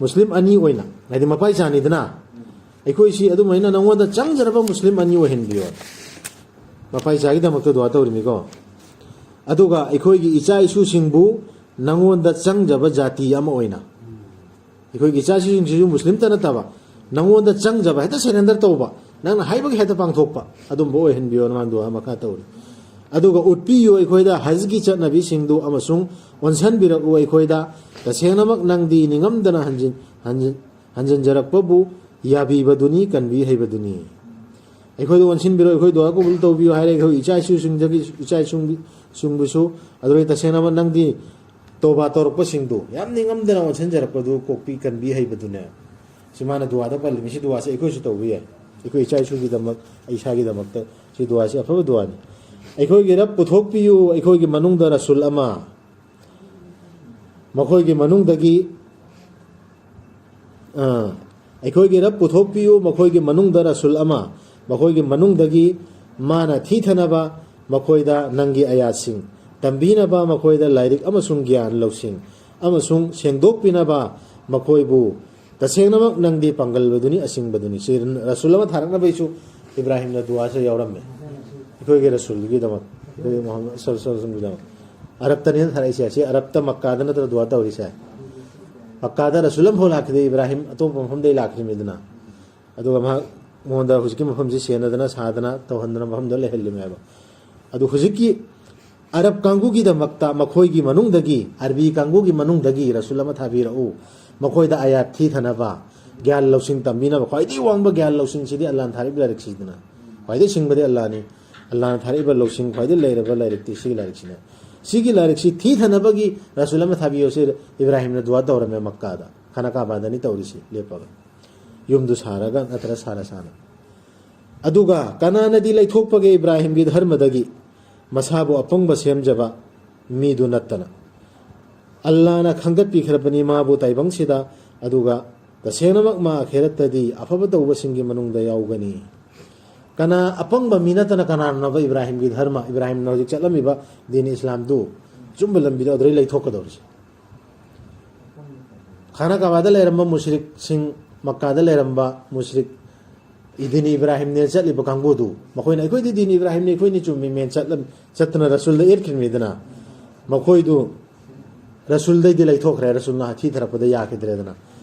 ꯃꯨꯁꯂꯤꯝ ꯑꯅꯤ ꯑꯣꯏꯅ, ꯍꯥꯏꯗꯤ ꯃꯄꯥꯏ ꯆꯥꯅꯤꯗꯅ, "ꯑꯩꯈꯣꯏꯁꯤ ꯑꯗꯨꯃꯥꯏꯅ ꯅꯪꯉꯣꯟꯗ ꯆꯪꯖꯔꯕ ꯃꯨꯁꯂꯤꯝ ꯑꯅꯤ ꯑꯣꯏꯍꯟꯕꯤꯌꯣ"꯫ ꯃꯄꯥꯏ ꯆꯥꯒꯤꯗꯃꯛꯇ ꯗꯨꯋꯥ ꯇꯧꯔꯤꯃꯤꯀꯣ꯫ "ꯑꯗꯨꯒ ꯑꯩꯈꯣꯏꯒꯤ ꯏꯆꯥ ꯏꯁꯨꯁꯤꯡꯕꯨ ꯅꯪꯉꯣꯟꯗ ꯆꯪꯖꯕ ꯖꯥꯇꯤ ꯑꯃ ꯑꯣꯏꯅ", ꯑꯩꯈꯣꯏꯒꯤ ꯏꯆꯥ ꯏꯁꯨꯁꯤꯡꯁꯤꯁꯨ ꯃꯨꯁꯂꯤꯝꯇ ꯅꯠꯇꯕ, ꯅꯪꯉꯣꯟꯗ ꯆꯪꯖꯕ, ꯍꯦꯛꯇ ꯁꯦꯔꯦꯟꯗꯔ ꯇꯧꯕ, ꯅꯪꯅ ꯍꯥꯏꯕꯒꯤ ꯍꯦꯛꯇ ꯄꯥꯡꯊꯣꯛꯄ, ꯑꯗꯨꯝꯕ ꯑꯣꯏꯍꯟꯕꯤꯌꯣ꯫ ꯃꯥ ꯗꯨꯋꯥ ꯃꯈꯥ ꯇꯧꯔꯤ꯫ "ꯑꯗꯨꯒ ꯎꯠꯄꯤꯌꯨ ꯑꯩꯈꯣꯏꯗ ꯍꯖꯒꯤ ꯆꯠꯅꯕꯤꯁꯤꯡꯗꯨ ꯑꯃꯁꯨꯡ ꯑꯣꯟꯁꯤꯟꯕꯤꯔꯛꯎ ꯑꯩꯈꯣꯏꯗ꯫ ꯇꯁꯦꯡꯅꯃꯛ ꯅꯪꯗꯤ ꯅꯤꯡꯉꯝꯗꯅ ꯍꯟꯖꯤꯟ-, ꯍꯟꯖꯤꯟ-, ꯍꯟꯖꯤꯟꯖꯔꯛꯄꯕꯨ ꯌꯥꯕꯤꯕꯗꯨꯅꯤ, ꯀꯟꯕꯤ ꯍꯩꯕꯗꯨꯅꯤ"꯫ ꯑꯩꯈꯣꯏꯗ ꯑꯣꯟꯁꯤꯟꯕꯤꯔꯣ, ꯑꯩꯈꯣꯏ ꯗꯨꯋꯥ ꯀꯕꯨꯜ ꯇꯧꯕꯤꯌꯨ ꯍꯥꯏꯔꯦ, ꯑꯩꯈꯣꯏ ꯏꯆꯥ ꯏꯁꯨꯁꯤꯡꯗꯒꯤ, ꯏꯆꯥ ꯏꯁꯨꯡꯕꯤ-, ꯁꯨꯡꯕꯁꯨ꯫ ꯑꯗꯨꯗꯩ ꯇꯁꯦꯡꯅꯃꯛ ꯅꯪꯗꯤ ꯇꯣꯕꯥ ꯇꯧꯔꯛꯄꯁꯤꯡꯗꯨ ꯌꯥꯝ ꯅꯤꯡꯉꯝꯗꯅ ꯑꯣꯟꯁꯤꯟꯖꯔꯛꯄꯗꯨ ꯀꯣꯛꯄꯤ, ꯀꯟꯕꯤ ꯍꯩꯕꯗꯨꯅꯦ꯫ ꯁꯤ ꯃꯥꯅ ꯗꯨꯋꯥꯗ ꯄꯜꯂꯤꯃꯤ꯫ ꯁꯤ ꯗꯨꯋꯥꯁꯦ ꯑꯩꯈꯣꯏꯁꯨ ꯇꯧꯕ ꯌꯥꯏ꯫ ꯑꯩꯈꯣꯏ ꯏꯆꯥ ꯏꯁꯨꯒꯤꯗꯃꯛ, ꯑꯩ ꯏꯁꯥꯒꯤꯗꯃꯛꯇ ꯁꯤ ꯗꯨꯋꯥꯁꯤ ꯑꯐꯕ ꯗꯨꯋꯥꯅꯤ꯫ "ꯑꯩꯈꯣꯏꯒꯤ ꯔꯕ ꯄꯨꯊꯣꯛꯄꯤꯌꯨ, ꯑꯩꯈꯣꯏꯒꯤ ꯃꯅꯨꯡꯗ ꯔꯁꯨꯜ ꯑꯃ, ꯃꯈꯣꯏꯒꯤ ꯃꯅꯨꯡꯗꯒꯤ, ꯑ, ꯑꯩꯈꯣꯏꯒꯤ ꯔꯕ ꯄꯨꯊꯣꯛꯄꯤꯌꯨ, ꯃꯈꯣꯏꯒꯤ ꯃꯅꯨꯡꯗ ꯔꯁꯨꯜ ꯑꯃ, ꯃꯈꯣꯏꯒꯤ ꯃꯅꯨꯡꯗꯒꯤ ꯃꯥꯅ ꯊꯤꯊꯅꯕ, ꯃꯈꯣꯏꯗ ꯅꯪꯒꯤ ꯑꯌꯥꯠꯁꯤꯡ ꯇꯝꯕꯤꯅꯕ, ꯃꯈꯣꯏꯗ ꯂꯥꯏꯔꯤꯛ ꯑꯃꯁꯨꯡ ꯒ꯭ꯌꯥꯟ ꯂꯧꯁꯤꯡ ꯑꯃꯁꯨꯡ ꯁꯦꯡꯗꯣꯛꯄꯤꯅꯕ, ꯃꯈꯣꯏꯕꯨ ꯇꯁꯦꯡꯅꯃꯛ ꯅꯪꯗꯤ ꯄꯥꯡꯒꯜꯕꯗꯨꯅꯤ, ꯑꯁꯤꯡꯕꯗꯨꯅꯤ"꯫ ꯁꯤ ꯔꯁꯨꯜ ꯑꯃ ꯊꯥꯔꯛꯅꯕꯩꯁꯨ ꯏꯕ꯭ꯔꯥꯍꯤꯝꯅ ꯗꯨꯋꯥꯁꯦ ꯌꯥꯎꯔꯝꯃꯦ꯫ ꯑꯩꯈꯣꯏꯒꯤ ꯔꯁꯨꯜꯒꯤꯗꯃꯛ, ꯑꯩꯈꯣꯏꯒꯤ ꯃꯨꯍꯝꯃꯗ ꯁꯜꯂꯜꯂꯥꯍꯨ ꯑꯂꯥꯏꯍꯤ ꯋꯥꯁꯜꯂꯝꯒꯤꯗꯃꯛ꯫ ꯑꯔꯕꯇꯅꯤ ꯊꯥꯔꯛꯏꯁꯦ꯫ ꯑꯁꯤ ꯑꯔꯕꯇ, ꯃꯛꯀꯥꯗ ꯅꯠꯇ꯭ꯔ ꯗꯨꯋꯥ ꯇꯧꯔꯤꯁꯦ? ꯃꯛꯀꯥꯗ ꯔꯁꯨꯜ ꯑꯃꯐꯥꯎ ꯂꯥꯛꯈꯤꯗꯦ꯫ ꯏꯕ꯭ꯔꯥꯍꯤꯝ ꯑꯇꯣꯞꯄ ꯃꯐꯝꯗꯩ ꯂꯥꯛꯈꯤꯕꯅꯤꯗꯅ꯫ ꯑꯗꯨꯒ ꯃꯍꯥꯛ, ꯃꯉꯣꯟꯗ ꯍꯧꯖꯤꯛꯀꯤ ꯃꯐꯝꯁꯤ ꯁꯦꯟꯅꯗꯅ ꯁꯥꯗꯅ ꯇꯧꯍꯟꯗꯅ ꯃꯐꯝꯗ ꯂꯩꯍꯜꯂꯤꯃꯦꯕ꯫ ꯑꯗꯨ ꯍꯧꯖꯤꯛꯀꯤ ꯑꯔꯕ ꯀꯥꯡꯕꯨꯒꯤꯗꯃꯛꯇ, ꯃꯈꯣꯏꯒꯤ ꯃꯅꯨꯡꯗꯒꯤ, ꯑꯔꯕꯤ ꯀꯥꯡꯕꯨꯒꯤ ꯃꯅꯨꯡꯗꯒꯤ ꯔꯁꯨꯜ ꯑꯃ ꯊꯥꯕꯤꯔꯛꯎ, ꯃꯈꯣꯏꯗ ꯑꯌꯥꯠ ꯊꯤꯊꯅꯕ, ꯒ꯭ꯌꯥꯟ ꯂꯧꯁꯤꯡ ꯇꯝꯕꯤꯅꯕ꯫ ꯈ꯭ꯋꯥꯏꯗꯒꯤ ꯋꯥꯡꯕ ꯒ꯭ꯌꯥꯟ ꯂꯧꯁꯤꯡꯁꯤꯗꯤ ꯑꯜꯂꯥꯍꯅ ꯊꯥꯔꯛꯏꯕ ꯂꯥꯏꯔꯤꯛꯁꯤꯗꯅ꯫ ꯈ꯭ꯋꯥꯏꯗꯒꯤ ꯁꯤꯡꯕꯗꯤ ꯑꯜꯂꯥꯍꯅꯤ꯫ ꯑꯜꯂꯥꯍꯅ ꯊꯥꯔꯛꯏꯕ ꯂꯧꯁꯤꯡ ꯈ꯭ꯋꯥꯏꯗꯒꯤ ꯂꯩꯔꯕ ꯂꯥꯏꯔꯤꯛꯇꯤ ꯁꯤꯒꯤ ꯂꯥꯏꯔꯤꯛꯁꯤꯅ꯫ ꯁꯤꯒꯤ ꯂꯥꯏꯔꯤꯛꯁꯤ ꯊꯤꯊꯅꯕꯒꯤ ꯔꯁꯨꯜ ꯑꯃ ꯊꯥꯕꯤꯌꯨ, ꯁꯤ ꯏꯕ꯭ꯔꯥꯍꯤꯝꯅ ꯗꯨꯋꯥ ꯇꯧꯔꯝꯃꯦ ꯃꯛꯀꯥꯗ꯫ ꯈꯥꯅꯥ ꯀꯥꯕꯥꯗꯅꯤ ꯇꯧꯔꯤꯁꯤ ꯂꯦꯞꯄꯒ, ꯌꯨꯝꯗꯨ ꯁꯥꯔꯒ ꯅꯠꯇ꯭ꯔ ꯁꯥꯅ ꯁꯥꯅ꯫ ꯑꯗꯨꯒ ꯀꯅꯥꯅꯗꯤ ꯂꯩꯊꯣꯛꯄꯒꯦ ꯏꯕ꯭ꯔꯥꯍꯤꯝꯒꯤ ꯙꯔꯃꯗꯒꯤ, ꯃꯁꯥꯕꯨ ꯑꯄꯪꯕ ꯁꯦꯝꯖꯕ ꯃꯤꯗꯨ ꯅꯠꯇꯅ? ꯑꯜꯂꯥꯅ ꯈꯪꯒꯠꯄꯤꯈ꯭ꯔꯕꯅꯤ ꯃꯥꯕꯨ ꯇꯥꯏꯕꯪꯁꯤꯗ, ꯑꯗꯨꯒ ꯇꯁꯦꯡꯅꯃꯛ ꯃꯥ ꯑꯈꯦꯔꯠꯇꯗꯤ ꯑꯐꯕ ꯇꯧꯕꯁꯤꯡꯒꯤ ꯃꯅꯨꯡꯗ ꯌꯥꯎꯒꯅꯤ꯫ ꯀꯅꯥ ꯑꯄꯪꯕ ꯃꯤ ꯅꯠꯇꯅ ꯀꯅꯥꯅꯣꯕ ꯏꯕ꯭ꯔꯥꯍꯤꯝꯒꯤ ꯙꯔꯃ, ꯏꯕ꯭ꯔꯥꯍꯤꯝꯅ ꯍꯧꯖꯤꯛ ꯆꯠꯂꯝꯃꯤꯕ ꯗꯤꯟ ꯏꯁꯂꯥꯝꯗꯨ, ꯑꯆꯨꯝꯕ ꯂꯝꯕꯤꯗ ꯑꯗꯨꯗꯩ ꯂꯩꯊꯣꯛꯀꯗꯧꯔꯤꯁꯦ? ꯈꯥꯅ ꯀꯥꯕꯥꯗ ꯂꯩꯔꯝꯕ ꯃꯨꯁ꯭ꯔꯤꯛꯁꯤꯡ, ꯃꯛꯀꯥꯗ ꯂꯩꯔꯝꯕ ꯃꯨꯁ꯭ꯔꯤꯛ, ꯏꯗꯤꯟ ꯏꯕ꯭ꯔꯥꯍꯤꯝꯅꯦ ꯆꯠꯂꯤꯕ ꯀꯥꯡꯕꯨꯗꯨ, ꯃꯈꯣꯏꯅ "ꯑꯩꯈꯣꯏꯗꯤ ꯗꯤꯟ ꯏꯕ꯭ꯔꯥꯍꯤꯝꯅꯤ, ꯑꯩꯈꯣꯏꯅꯤ ꯆꯨꯝꯃꯤ" ꯃꯦꯟ ꯆꯠꯂꯝ-, ꯆꯠꯇꯅ ꯔꯁꯨꯜꯗ ꯑꯦꯠꯈꯤꯕꯅꯤꯗꯅ, ꯃꯈꯣꯏꯗꯨ ꯔꯁꯨꯜꯗꯩꯗꯤ ꯂꯩꯊꯣꯛꯈ꯭ꯔꯦ, ꯔꯁꯨꯜꯅ ꯍꯥꯊꯤ ꯊꯔꯛꯄꯗ ꯌꯥꯈꯤꯗ꯭ꯔꯦꯗꯅ꯫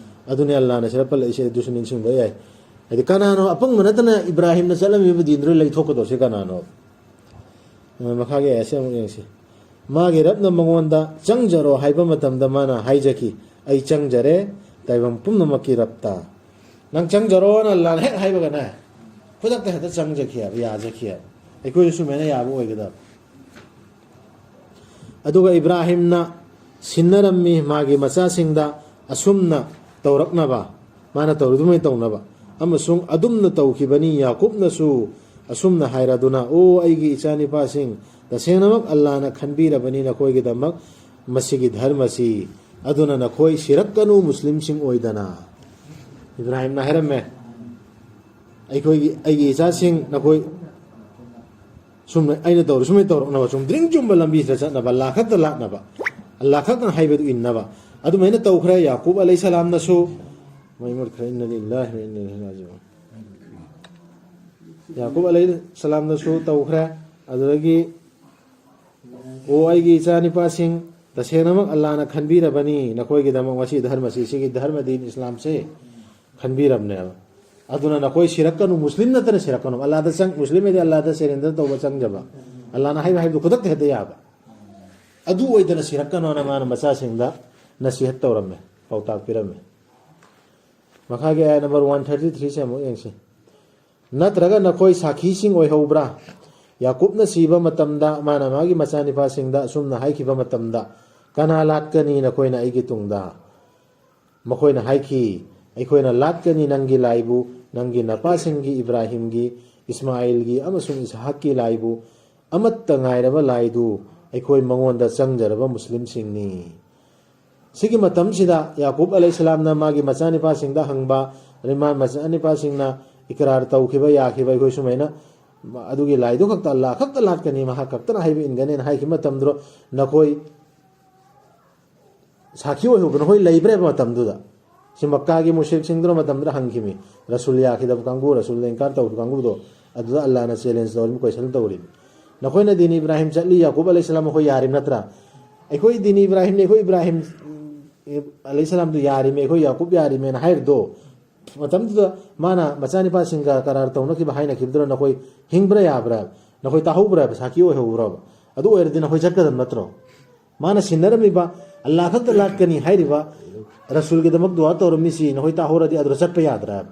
ꯑꯗꯨꯅꯤ ꯑꯜꯂꯥꯅ ꯁꯤꯗ ꯄꯜꯂꯛꯏꯁꯦ, ꯑꯗꯨꯁꯨ ꯅꯤꯡꯁꯤꯡꯕ ꯌꯥꯏ꯫ ꯍꯥꯏꯗꯤ ꯀꯅꯥꯅꯣ ꯑꯄꯪꯕ ꯅꯠꯇꯅ ꯏꯕ꯭ꯔꯥꯍꯤꯝꯅ ꯆꯠꯂꯝꯃꯤꯕ ꯗꯤꯟꯗꯨꯗ ꯂꯩꯊꯣꯛꯀꯗꯧꯁꯦ ꯀꯅꯥꯅꯣ? ꯑ, ꯃꯈꯥꯒꯤ ꯑꯥꯌꯠꯁꯦ ꯑꯃꯨꯛ ꯌꯦꯡꯁꯤ꯫ ꯃꯥꯒꯤ ꯔꯕꯅ ꯃꯉꯣꯟꯗ "ꯆꯪꯖꯔꯣ" ꯍꯥꯏꯕ ꯃꯇꯝꯗ ꯃꯥꯅ ꯍꯥꯏꯖꯈꯤ, "ꯑꯩ ꯆꯪꯖꯔꯦ, ꯇꯥꯏꯕꯪ ꯄꯨꯝꯅꯃꯛꯀꯤ ꯔꯕꯇ"꯫ ꯅꯪ ꯆꯪꯖꯔꯣꯅ ꯑꯜꯂꯥꯅ ꯍꯦꯛ ꯍꯥꯏꯕꯒꯅꯦ, ꯈꯨꯗꯛꯇ ꯍꯦꯛꯇ ꯆꯪꯖꯈꯤ ꯍꯥꯏꯕ, ꯌꯥꯖꯈꯤ ꯍꯥꯏꯕ꯫ ꯑꯩꯈꯣꯏꯁꯨ ꯁꯨꯃꯥꯏꯅ ꯌꯥꯕ ꯑꯣꯏꯒꯗꯕ꯫ ꯑꯗꯨꯒ ꯏꯕ꯭ꯔꯥꯍꯤꯝꯅ ꯁꯤꯟꯅꯔꯝꯃꯤ ꯃꯥꯒꯤ ꯃꯆꯥꯁꯤꯡꯗ ꯑꯁꯨꯝꯅ ꯇꯧꯔꯛꯅꯕ, ꯃꯥꯅ ꯇꯧꯔꯤꯗꯨꯃꯥꯏꯅ ꯇꯧꯅꯕ꯫ ꯑꯃꯁꯨꯡ ꯑꯗꯨꯝꯅ ꯇꯧꯈꯤꯕꯅꯤ꯫ ꯌꯥꯀꯨꯕꯅꯁꯨ ꯑꯁꯨꯝꯅ ꯍꯥꯏꯔꯗꯨꯅ, "ꯑꯣ ꯑꯩꯒꯤ ꯏꯆꯥꯅꯤꯄꯥꯁꯤꯡ, ꯇꯁꯦꯡꯅꯃꯛ ꯑꯜꯂꯥꯅ ꯈꯟꯕꯤꯔꯕꯅꯤ ꯅꯈꯣꯏꯒꯤꯗꯃꯛ ꯃꯁꯤꯒꯤ ꯙꯔꯃꯁꯤ, ꯑꯗꯨꯅ ꯅꯈꯣꯏ ꯁꯤꯔꯛꯀꯅꯨ ꯃꯨꯁꯂꯤꯝꯁꯤꯡ ꯑꯣꯏꯗꯅ"꯫ ꯏꯕ꯭ꯔꯥꯍꯤꯝꯅ ꯍꯥꯏꯔꯝꯃꯦ, "ꯑꯩꯈꯣꯏꯒꯤ, ꯑꯩꯒꯤ ꯏꯆꯥꯁꯤꯡ, ꯅꯈꯣꯏ ꯁꯨꯝ ꯑꯩꯅ ꯇꯧꯔ ꯁꯨꯃꯥꯏꯅ ꯇꯧꯔꯛꯅꯕ, ꯆꯨꯝꯗ꯭ꯔꯤꯡ ꯆꯨꯝꯕ ꯂꯝꯕꯤꯁꯤꯗ ꯆꯠꯅꯕ, ꯑꯜꯂꯥ ꯈꯛꯇ ꯂꯥꯠꯅꯕ, ꯑꯜꯂꯥ ꯈꯛꯇꯅ ꯍꯥꯏꯕꯗꯨ ꯏꯟꯅꯕ"꯫ ꯑꯗꯨꯃꯥꯏꯅ ꯇꯧꯈ꯭ꯔꯦ꯫ ꯌꯥꯀꯨꯕ ꯑꯂꯩꯍꯤ ꯁꯂꯥꯝꯅꯁꯨ, ꯃꯩ ꯃꯨꯠꯈ꯭ꯔꯦ, "ꯏꯟꯅ ꯂꯤꯜꯂꯥꯍꯤ ꯋꯥ ꯏꯟꯅ ꯏꯂꯩꯍꯤ ꯔꯥꯖꯤꯎꯟ"꯫ ꯌꯥꯀꯨꯕ ꯑꯂꯩꯍꯤ ꯁꯂꯥꯝꯅꯁꯨ ꯇꯧꯈ꯭ꯔꯦ꯫ ꯑꯗꯨꯗꯒꯤ, "ꯑꯣ ꯑꯩꯒꯤ ꯏꯆꯥꯅꯤꯄꯥꯁꯤꯡ, ꯇꯁꯦꯡꯅꯃꯛ ꯑꯜꯂꯥꯅ ꯈꯟꯕꯤꯔꯕꯅꯤ ꯅꯈꯣꯏꯒꯤꯗꯃꯛ ꯃꯁꯤ ꯙꯔꯃꯁꯤ, ꯁꯤꯒꯤ ꯙꯔꯃ ꯗꯤꯟ ꯏꯁꯂꯥꯝꯁꯦ ꯈꯟꯕꯤꯔꯕꯅꯦꯕ꯫ ꯑꯗꯨꯅ ꯅꯈꯣꯏ ꯁꯤꯔꯛꯀꯅꯨ, ꯃꯨꯁꯂꯤꯝ ꯅꯠꯇꯅ ꯁꯤꯔꯛꯀꯅꯨ"꯫ ꯑꯜꯂꯥꯗ ꯆꯪ-, ꯃꯨꯁꯂꯤꯝ ꯍꯥꯏꯗꯤ ꯑꯜꯂꯥꯗ ꯁꯦꯔꯦꯟꯗꯔ ꯇꯧꯕ, ꯆꯪꯖꯕ꯫ ꯑꯜꯂꯥꯅ ꯍꯥꯏꯕ ꯍꯥꯏꯕꯗꯨ ꯈꯨꯗꯛꯇ ꯍꯦꯛꯇ ꯌꯥꯕ꯫ "ꯑꯗꯨ ꯑꯣꯏꯗꯅ ꯁꯤꯔꯛꯀꯅꯣꯅ" ꯃꯥꯅ ꯃꯆꯥꯁꯤꯡꯗ ꯅꯁꯤꯍꯠ ꯇꯧꯔꯝꯃꯦ, ꯄꯥꯎꯇꯥꯛ ꯄꯤꯔꯝꯃꯦ꯫ ꯃꯈꯥꯒꯤ ꯑꯥꯌꯠ ꯅꯝꯕꯔ ꯋꯥꯟ ꯊꯥꯔꯇꯤ ꯊ꯭ꯔꯤꯁꯦ ꯑꯃꯨꯛ ꯌꯦꯡꯁꯤ꯫ "ꯅꯠꯇ꯭ꯔꯒ ꯅꯈꯣꯏ ꯁꯥꯈꯤꯁꯤꯡ ꯑꯣꯏꯍꯧꯕ꯭ꯔꯥ?" ꯌꯥꯀꯨꯕꯅ ꯁꯤꯕ ꯃꯇꯝꯗ ꯃꯥꯅ ꯃꯥꯒꯤ ꯃꯆꯥꯅꯤꯄꯥꯁꯤꯡꯗ ꯑꯁꯨꯝꯅ ꯍꯥꯏꯈꯤꯕ ꯃꯇꯝꯗ, "ꯀꯅꯥ ꯂꯥꯠꯀꯅꯤ ꯅꯈꯣꯏꯅ ꯑꯩꯒꯤ ꯇꯨꯡꯗ?" ꯃꯈꯣꯏꯅ ꯍꯥꯏꯈꯤ, "ꯑꯩꯈꯣꯏꯅ ꯂꯥꯠꯀꯅꯤ ꯅꯪꯒꯤ ꯂꯥꯏꯕꯨ, ꯅꯪꯒꯤ ꯅꯄꯥꯁꯤꯡꯒꯤ, ꯏꯕ꯭ꯔꯥꯍꯤꯝꯒꯤ, ꯏꯁꯃꯥꯏꯜꯒꯤ ꯑꯃꯁꯨꯡ ꯏꯁꯍꯥꯛꯀꯤ ꯂꯥꯏꯕꯨ, ꯑꯃꯠꯇ ꯉꯥꯏꯔꯕ ꯂꯥꯏꯗꯨ, ꯑꯩꯈꯣꯏ ꯃꯉꯣꯟꯗ ꯆꯪꯖꯔꯕ ꯃꯨꯁꯂꯤꯝꯁꯤꯡꯅꯤ"꯫ ꯁꯤꯒꯤ ꯃꯇꯝꯁꯤꯗ ꯌꯥꯀꯨꯕ ꯑꯂꯩꯍꯤꯁꯁꯂꯥꯝꯅ ꯃꯥꯒꯤ ꯃꯆꯥꯅꯤꯄꯥꯁꯤꯡꯗ ꯍꯪꯕ, ꯔꯤꯃꯥꯟ ꯃꯆꯥꯅꯤꯄꯥꯁꯤꯡꯅ ꯏꯀꯔꯥꯔ ꯇꯧꯈꯤꯕ, ꯌꯥꯈꯤꯕ, ꯑꯩꯈꯣꯏ ꯁꯨꯃꯥꯏꯅ ꯑꯗꯨꯒꯤ ꯂꯥꯏꯗꯨ ꯈꯛꯇ, ꯑꯜꯂꯥꯍ ꯈꯛꯇ ꯂꯥꯠꯀꯅꯤ, ꯃꯍꯥꯛ ꯈꯛꯇꯅ ꯍꯥꯏꯕ ꯏꯟꯒꯅꯤꯅ ꯍꯥꯏꯈꯤꯕ ꯃꯇꯝꯗꯨꯗ ꯅꯈꯣꯏ ꯁꯥꯈꯤ ꯑꯣꯏꯍꯧꯕ ꯅꯈꯣꯏ ꯂꯩꯕ꯭ꯔꯦꯕ ꯃꯇꯝꯗꯨꯗ꯫ ꯁꯤ ꯃꯛꯀꯥꯒꯤ ꯃꯨꯁ꯭ꯔꯤꯛꯁꯤꯡꯗꯨꯅ ꯃꯇꯝꯗꯨꯗ ꯍꯪꯈꯤꯃꯤ, ꯔꯁꯨꯜ ꯌꯥꯈꯤꯗꯕ ꯀꯥꯡꯕꯨ, ꯔꯁꯨꯜꯗ ꯏꯟꯀꯥꯔ ꯇꯧꯈꯤꯕ ꯀꯥꯡꯕꯨꯗꯣ꯫ ꯑꯗꯨꯗ ꯑꯜꯂꯥꯍꯅ ꯆꯦꯂꯦꯟꯖ ꯇꯧꯔꯤꯃꯤ, ꯀꯣꯏꯁꯟ ꯇꯧꯔꯤꯃꯤ, "ꯅꯈꯣꯏꯅ ꯗꯤꯟ ꯏꯕ꯭ꯔꯥꯍꯤꯝ ꯆꯠꯂꯤ, ꯌꯥꯀꯨꯕ ꯑꯂꯩꯍꯤꯁꯁꯂꯥꯝ ꯑꯩꯈꯣꯏ ꯌꯥꯔꯤꯕ ꯅꯠꯇ꯭ꯔꯥ?" "ꯑꯩꯈꯣꯏ ꯗꯤꯟ ꯏꯕ꯭ꯔꯥꯍꯤꯝꯅꯤ, ꯑꯩꯈꯣꯏ ꯏꯕ꯭ꯔꯥꯍꯤꯝ, ꯑꯦ, ꯑꯂꯩꯍꯤꯁꯁꯂꯥꯝꯗꯨ ꯌꯥꯔꯤꯃꯤ, ꯑꯩꯈꯣꯏ ꯌꯥꯀꯨꯕ ꯌꯥꯔꯤꯃꯦꯅ" ꯍꯥꯏꯔꯤꯗꯣ꯫ ꯃꯇꯝꯗꯨꯗ ꯃꯥꯅ ꯃꯆꯥꯅꯤꯄꯥꯁꯤꯡꯒ ꯀꯔꯥꯔ ꯇꯧꯅꯈꯤꯕ, ꯍꯥꯏꯅꯈꯤꯕꯗꯨꯅ ꯅꯈꯣꯏ ꯍꯤꯡꯕ꯭ꯔꯥ, ꯌꯥꯕ꯭ꯔꯥ? ꯅꯈꯣꯏ ꯇꯥꯍꯧꯕ꯭ꯔꯥ? ꯁꯥꯈꯤ ꯑꯣꯏꯍꯧꯕ꯭ꯔꯕ? ꯑꯗꯨ ꯑꯣꯏꯔꯗꯤ ꯅꯈꯣꯏ ꯆꯠꯀꯗꯕ ꯅꯠꯇ꯭ꯔꯣ? ꯃꯥꯅ ꯁꯤꯟꯅꯔꯝꯃꯤꯕ, ꯑꯜꯂꯥꯍ ꯈꯛꯇ ꯂꯥꯠꯀꯅꯤ ꯍꯥꯏꯔꯤꯕ, ꯔꯁꯨꯜꯒꯤꯗꯃꯛ ꯗꯨꯋꯥ ꯇꯧꯔꯝꯃꯤꯁꯤ ꯅꯈꯣꯏ ꯇꯥꯍꯧꯔꯗꯤ ꯑꯗꯨꯗ ꯆꯠꯄ ꯌꯥꯗ꯭ꯔꯥ?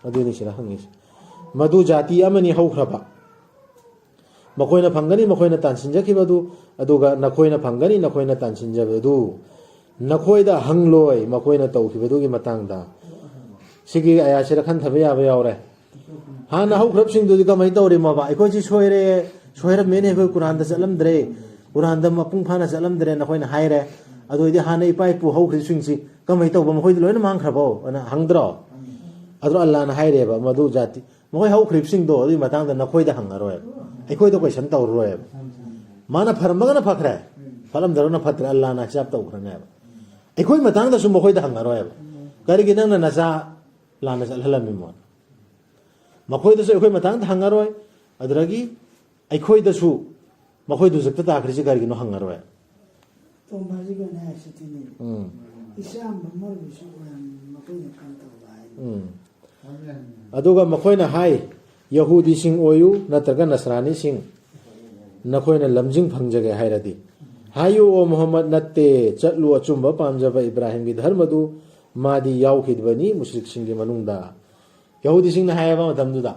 ꯑꯗꯨꯅꯤ ꯁꯤꯗ ꯍꯪꯉꯤꯁꯤ꯫ ꯃꯗꯨ ꯖꯥꯇꯤ ꯑꯃꯅꯤ ꯍꯧꯈ꯭ꯔꯕ꯫ ꯃꯈꯣꯏꯅ ꯐꯪꯒꯅꯤ, ꯃꯈꯣꯏꯅ ꯇꯥꯟꯁꯤꯟꯖꯈꯤꯕ ꯑꯗꯨ, ꯑꯗꯨꯒ ꯅꯈꯣꯏꯅ ꯐꯪꯒꯅꯤ, ꯅꯈꯣꯏꯅ ꯇꯥꯟꯁꯤꯟꯖꯕ ꯑꯗꯨ꯫ ꯅꯈꯣꯏꯗ ꯍꯪꯂꯣꯏ, ꯃꯈꯣꯏꯅ ꯇꯧꯈꯤꯕꯗꯨꯒꯤ ꯃꯇꯥꯡꯗ꯫ ꯁꯤꯒꯤ ꯑꯌꯥꯁꯤꯗ ꯈꯟꯊꯕ ꯌꯥꯕ ꯌꯥꯎꯔꯦ꯫ ꯍꯥꯟꯅ ꯍꯧꯈ꯭ꯔꯕꯁꯤꯡꯗꯨꯗꯤ ꯀꯃꯥꯏꯅ ꯇꯧꯔꯤꯃꯣꯕ? "ꯑꯩꯈꯣꯏꯁꯤ ꯁꯣꯏꯔꯦ, ꯁꯣꯏꯔꯝꯃꯦꯅꯦ, ꯑꯩꯈꯣꯏ ꯀꯨꯔꯥꯟꯗ ꯆꯠꯂꯝꯗ꯭ꯔꯦ, ꯀꯨꯔꯥꯟꯗ ꯃꯄꯨꯡ ꯐꯥꯅ ꯆꯠꯂꯝꯗ꯭ꯔꯦ", ꯅꯈꯣꯏꯅ ꯍꯥꯏꯔꯦ꯫ ꯑꯗꯨ ꯑꯣꯏꯗꯤ ꯍꯥꯟꯅ ꯏꯄꯥ ꯏꯄꯨ ꯍꯧꯈ꯭ꯔꯤꯕꯁꯤꯡꯁꯤ ꯀꯃꯥꯏꯅ ꯇꯧꯕ? "ꯃꯈꯣꯏꯗꯤ ꯂꯣꯏꯅ ꯃꯥꯡꯈ꯭ꯔꯕꯣ?" ꯑꯅ ꯍꯪꯗ꯭ꯔꯣ? ꯑꯗꯨ ꯑꯜꯂꯥꯍꯅ ꯍꯥꯏꯔꯦꯕ, "ꯃꯗꯨ ꯖꯥꯇꯤ, ꯃꯈꯣꯏ ꯍꯧꯈ꯭ꯔꯤꯕꯁꯤꯡꯗꯣ ꯑꯗꯨꯒꯤ ꯃꯇꯥꯡꯗ ꯅꯈꯣꯏꯗ ꯍꯪꯉꯔꯣꯏꯕ, ꯑꯩꯈꯣꯏꯗ ꯀꯣꯏꯁꯟ ꯇꯧꯔꯔꯣꯏꯕ꯫ ꯃꯥꯅ ꯐꯔꯝꯃꯒꯅ ꯐꯈ꯭ꯔꯦ, ꯐꯠꯂꯝꯗ꯭ꯔꯒꯅ ꯐꯠꯇ꯭ꯔꯦ, ꯑꯜꯂꯥꯍꯅ ꯍꯤꯁꯥꯕ ꯇꯧꯈ꯭ꯔꯅꯦꯕ꯫ ꯑꯩꯈꯣꯏ ꯃꯇꯥꯡꯗꯁꯨ ꯃꯈꯣꯏꯗ ꯍꯪꯉꯔꯣꯏꯕ꯫ ꯀꯔꯤꯒꯤ ꯅꯪꯅ ꯅꯆꯥ ꯂꯥꯟꯅ ꯆꯠꯍꯜꯂꯝꯃꯤꯃꯣ?" ꯃꯈꯣꯏꯗꯁꯨ ꯑꯩꯈꯣꯏ ꯃꯇꯥꯡꯗ ꯍꯪꯉꯔꯣꯏ, ꯑꯗꯨꯗꯒꯤ ꯑꯩꯈꯣꯏꯗꯁꯨ ꯃꯈꯣꯏꯗꯨ ꯍꯧꯖꯤꯛꯇ ꯇꯥꯈ꯭ꯔꯤꯁꯤ ꯀꯔꯤꯒꯤꯅꯣ ꯍꯪꯉꯔꯣꯏ꯫ ꯇꯣꯝꯕꯁꯤꯒꯅꯦ ꯍꯥꯏꯁꯤꯗꯤꯅꯦ, ꯎꯝ꯫ ꯏꯆꯥꯝꯕ ꯃꯣꯏꯒꯤꯁꯨ ꯑꯣꯏꯔꯝꯃꯤ, ꯃꯈꯣꯏꯅ ꯀꯝ ꯇꯧꯕ ꯍꯥꯏꯅꯤ꯫ ꯎꯝ꯫ ꯑꯗꯨꯒ ꯃꯈꯣꯏꯅ ꯍꯥꯏ, "ꯌꯍꯨꯗꯤꯁꯤꯡ ꯑꯣꯏꯌꯨ ꯅꯠꯇ꯭ꯔꯒ ꯅꯁꯔꯥꯅꯤꯁꯤꯡ, ꯅꯈꯣꯏꯅ ꯂꯝꯖꯤꯡ ꯐꯪꯖꯒꯦ ꯍꯥꯏꯔꯗꯤ?" ꯍꯥꯏꯌꯨ, "ꯑꯣ ꯃꯨꯍꯝꯃꯗ, ꯅꯠꯇꯦ, ꯆꯠꯂꯨ, ꯑꯆꯨꯝꯕ ꯄꯥꯝꯖꯕ ꯏꯕ꯭ꯔꯥꯍꯤꯝꯒꯤ ꯙꯔꯃꯗꯨ, ꯃꯥꯗꯤ ꯌꯥꯎꯈꯤꯕꯅꯤ ꯃꯨꯁ꯭ꯔꯤꯛꯁꯤꯡꯒꯤ ꯃꯅꯨꯡꯗ"꯫ ꯌꯍꯨꯗꯤꯁꯤꯡꯅ ꯍꯥꯏꯌꯦꯕ ꯃꯇꯝꯗꯨꯗ꯫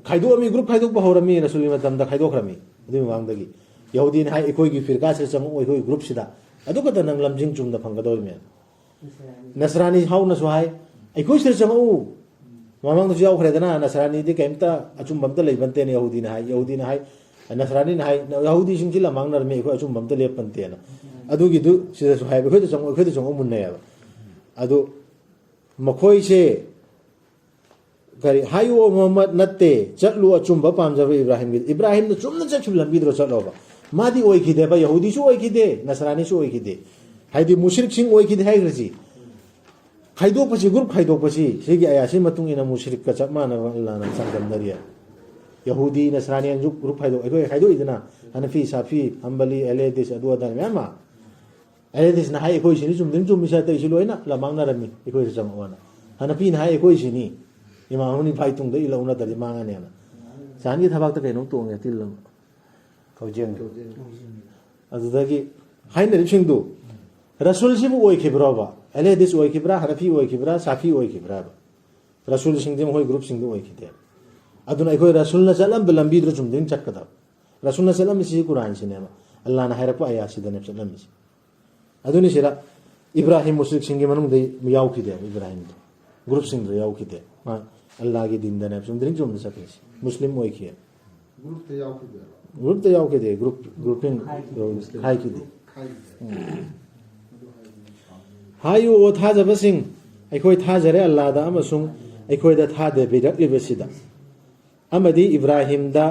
ꯈꯥꯏꯗꯣꯛꯑꯝꯃꯤ, ꯒ꯭ꯔꯨꯞ ꯈꯥꯏꯗꯣꯛꯄ ꯍꯧꯔꯝꯃꯤ, ꯔꯁꯨꯜꯒꯤ ꯃꯇꯝꯗ ꯈꯥꯏꯗꯣꯛꯈ꯭ꯔꯝꯃꯤ꯫ ꯑꯗꯨꯒꯤ ꯃꯃꯥꯡꯗꯒꯤ ꯌꯍꯨꯗꯤꯅ ꯍꯥꯏ, "ꯑꯩꯈꯣꯏꯒꯤ ꯐꯤꯔꯀꯥꯁꯤꯗ ꯆꯪꯉꯛꯑꯣ, ꯑꯩꯈꯣꯏꯒꯤ ꯒ꯭ꯔꯨꯞꯁꯤꯗ, ꯑꯗꯨ ꯈꯛꯇ ꯅꯪ ꯂꯝꯖꯤꯡ ꯆꯨꯝꯅ ꯐꯪꯒꯗꯧꯔꯤꯃꯦ"꯫ ꯅꯁꯔꯥꯅꯤ ꯍꯥꯎꯅꯁꯨ ꯍꯥꯏ, "ꯑꯩꯈꯣꯏ ꯁꯤꯗ ꯆꯪꯉꯛꯎ, ꯃꯃꯥꯡꯗꯁꯨ ꯌꯥꯎꯈ꯭ꯔꯦꯗꯅ, ꯅꯁꯔꯥꯅꯤꯗꯤ ꯀꯩꯝꯇ ꯑꯆꯨꯝꯕ ꯑꯝꯇ ꯂꯩꯕ ꯅꯠꯇꯦꯅ" ꯌꯍꯨꯗꯤꯅ ꯍꯥꯏ꯫ ꯌꯍꯨꯗꯤꯅ ꯍꯥꯏ, ꯅꯁꯔꯥꯅꯤꯅ ꯍꯥꯏ, ꯌꯍꯨꯗꯤꯁꯤꯡꯁꯤ ꯂꯝꯃꯥꯡꯅꯔꯝꯃꯤ, ꯑꯩꯈꯣꯏ ꯑꯆꯨꯝꯕ ꯑꯝꯇ ꯂꯦꯞꯄ ꯅꯠꯇꯦꯅ꯫ ꯑꯗꯨꯒꯤꯗꯨ ꯁꯤꯗꯁꯨ ꯍꯥꯏꯕ, ꯑꯩꯈꯣꯏꯗ ꯆꯪꯉꯛ ꯑꯩꯈꯣꯏꯗ ꯆꯪꯉꯛ ꯃꯨꯟꯅꯩꯌꯦꯕ꯫ ꯑꯗꯨ ꯃꯈꯣꯏꯁꯦ ꯀꯔꯤ ꯍꯥꯏꯌꯨ, ꯃꯨꯍꯝꯃꯗ ꯅꯠꯇꯦ, ꯆꯠꯂꯨ ꯑꯆꯨꯝꯕ ꯄꯥꯝꯖꯕ ꯏꯕ꯭ꯔꯥꯍꯤꯝꯒꯤ꯫ ꯏꯕ꯭ꯔꯥꯍꯤꯝꯅ ꯆꯨꯝꯅ ꯆꯠꯈꯤꯕ ꯂꯝꯕꯤꯗꯨꯗ ꯆꯠꯂꯣꯕ꯫ ꯃꯥꯗꯤ ꯑꯣꯏꯈꯤꯗꯦꯕ, ꯌꯍꯨꯗꯤꯁꯨ ꯑꯣꯏꯈꯤꯗꯦ, ꯅꯁꯔꯥꯅꯤꯁꯨ ꯑꯣꯏꯈꯤꯗꯦ꯫ ꯍꯥꯏꯗꯤ ꯃꯨꯁ꯭ꯔꯤꯛꯁꯤꯡ ꯑꯣꯏꯈꯤꯗꯦ ꯍꯥꯏꯈ꯭ꯔꯁꯤ꯫ ꯈꯥꯏꯗꯣꯛꯄꯁꯤ, ꯒ꯭ꯔꯨꯞ ꯈꯥꯏꯗꯣꯛꯄꯁꯤ, ꯁꯤꯒꯤ ꯑꯌꯥꯁꯤ ꯃꯇꯨꯡ ꯏꯟꯅ ꯃꯨꯁ꯭ꯔꯤꯛꯀ ꯆꯞ ꯃꯥꯟꯅꯕ ꯑꯜꯂꯥꯅ ꯆꯥꯡꯗꯝꯅꯔꯤ꯫ ꯌꯍꯨꯗꯤ, ꯅꯁꯔꯥꯅꯤ, ꯒ꯭ꯔꯨꯞ, ꯒ꯭ꯔꯨꯞ ꯈꯥꯏꯗꯣꯛ ꯑꯩꯈꯣꯏ ꯈꯥꯏꯗꯣꯛꯏꯗꯅ, ꯍꯅꯐꯤ, ꯁꯥꯐꯤ, ꯍꯝꯕꯂꯤ, ꯑꯦꯂꯦꯗꯤꯁ, ꯑꯗꯨ ꯑꯗꯥ ꯃꯌꯥꯝ ꯑꯃ꯫ ꯑꯦꯂꯦꯗꯤꯁꯅ ꯍꯥꯏ ꯑꯩꯈꯣꯏ ꯁꯤꯅꯤ ꯆꯨꯝꯗꯤꯡ ꯆꯨꯝꯃꯤꯁꯦ, ꯑꯇꯩꯁꯤ ꯂꯣꯏꯅ ꯂꯃꯥꯡꯅꯔꯝꯃꯤ, ꯑꯩꯈꯣꯏꯁꯤ ꯆꯪꯉꯛꯑꯣꯅ꯫ ꯍꯅꯐꯤꯅ ꯍꯥꯏ ꯑꯩꯈꯣꯏ ꯁꯤꯅꯤ, ꯏꯃꯥꯝ ꯑꯍꯨꯝꯅꯤ ꯐꯥꯏ ꯇꯨꯡꯗ ꯏꯜꯂꯛꯎ ꯅꯠꯇ꯭ꯔꯗꯤ ꯃꯥꯡꯉꯅꯦꯅ꯫ ꯆꯥꯟꯒꯤ ꯊꯕꯥꯛꯇ ꯀꯩꯅꯣꯝ ꯇꯣꯡꯉꯦ ꯇꯤꯜꯂ꯫ ꯀꯧꯖꯦꯡ꯫ ꯑꯗꯨꯗꯒꯤ ꯍꯥꯏꯅꯔꯤꯕꯁꯤꯡꯗꯨ ꯔꯁꯨꯜꯁꯤꯕꯨ ꯑꯣꯏꯈꯤꯕ꯭ꯔꯣꯕ? ꯑꯦꯂꯦꯗꯤꯁ ꯑꯣꯏꯈꯤꯕ꯭ꯔꯥ, ꯍꯅꯐꯤ ꯑꯣꯏꯈꯤꯕ꯭ꯔꯥ, ꯁꯥꯐꯤ ꯑꯣꯏꯈꯤꯕ꯭ꯔꯥꯕ? ꯔꯁꯨꯜꯁꯤꯡꯗꯤ ꯃꯈꯣꯏ ꯒ꯭ꯔꯨꯞꯁꯤꯡꯗꯨ ꯑꯣꯏꯈꯤꯗꯦ꯫ ꯑꯗꯨꯅ ꯑꯩꯈꯣꯏ ꯔꯁꯨꯜꯅ ꯆꯠꯂꯝꯕ ꯂꯝꯕꯤꯗꯨꯗ ꯆꯨꯝꯗ꯭ꯔꯤꯡ ꯆꯠꯀꯗꯕ꯫ ꯔꯁꯨꯜꯅ ꯆꯠꯂꯝꯃꯤꯁꯤ ꯀꯨꯔꯥꯟꯁꯤꯅꯦꯕ, ꯑꯜꯂꯥꯅ ꯍꯥꯏꯔꯛꯄ ꯑꯌꯥꯁꯤꯗꯅꯦꯕ ꯆꯠꯂꯝꯃꯤꯁꯤ꯫ ꯑꯗꯨꯅꯤ ꯁꯤꯗ ꯏꯕ꯭ꯔꯥꯍꯤꯝ ꯃꯨꯁ꯭ꯔꯤꯛꯁꯤꯡꯒꯤ ꯃꯅꯨꯡꯗ ꯌꯥꯎꯈꯤꯗꯦꯕ, ꯏꯕ꯭ꯔꯥꯍꯤꯝꯗꯣ ꯒ꯭ꯔꯨꯞꯁꯤꯡꯗꯨꯗ ꯌꯥꯎꯈꯤꯗꯦ꯫ ꯃꯥ ꯑꯜꯂꯥꯒꯤ ꯗꯤꯟꯗꯅꯦꯕ ꯆꯨꯝꯗ꯭ꯔꯤꯡ ꯆꯨꯝꯅ ꯆꯠꯈ꯭ꯔꯤꯁꯤ, ꯃꯨꯁꯂꯤꯝ ꯑꯣꯏꯈꯤ꯫ ꯒ꯭ꯔꯨꯞꯇ ꯌꯥꯎꯈꯤꯗꯦꯕ꯫ ꯒ꯭ꯔꯨꯞꯇ ꯌꯥꯎꯈꯤꯗꯦ, ꯒ꯭ꯔꯨꯞ ꯒ꯭ꯔꯨꯞꯄꯤꯡ ꯈꯥꯏꯈꯤꯗꯦ꯫ ꯍꯥꯏꯌꯨ, ꯑꯣ ꯊꯥꯖꯕꯁꯤꯡ, ꯑꯩꯈꯣꯏ ꯊꯥꯖꯔꯦ ꯑꯜꯂꯥꯗ ꯑꯃꯁꯨꯡ ꯑꯩꯈꯣꯏꯗ ꯊꯥꯗꯕꯤꯔꯛꯂꯤꯕꯁꯤꯗ, ꯑꯃꯗꯤ ꯏꯕ꯭ꯔꯥꯍꯤꯝꯗ,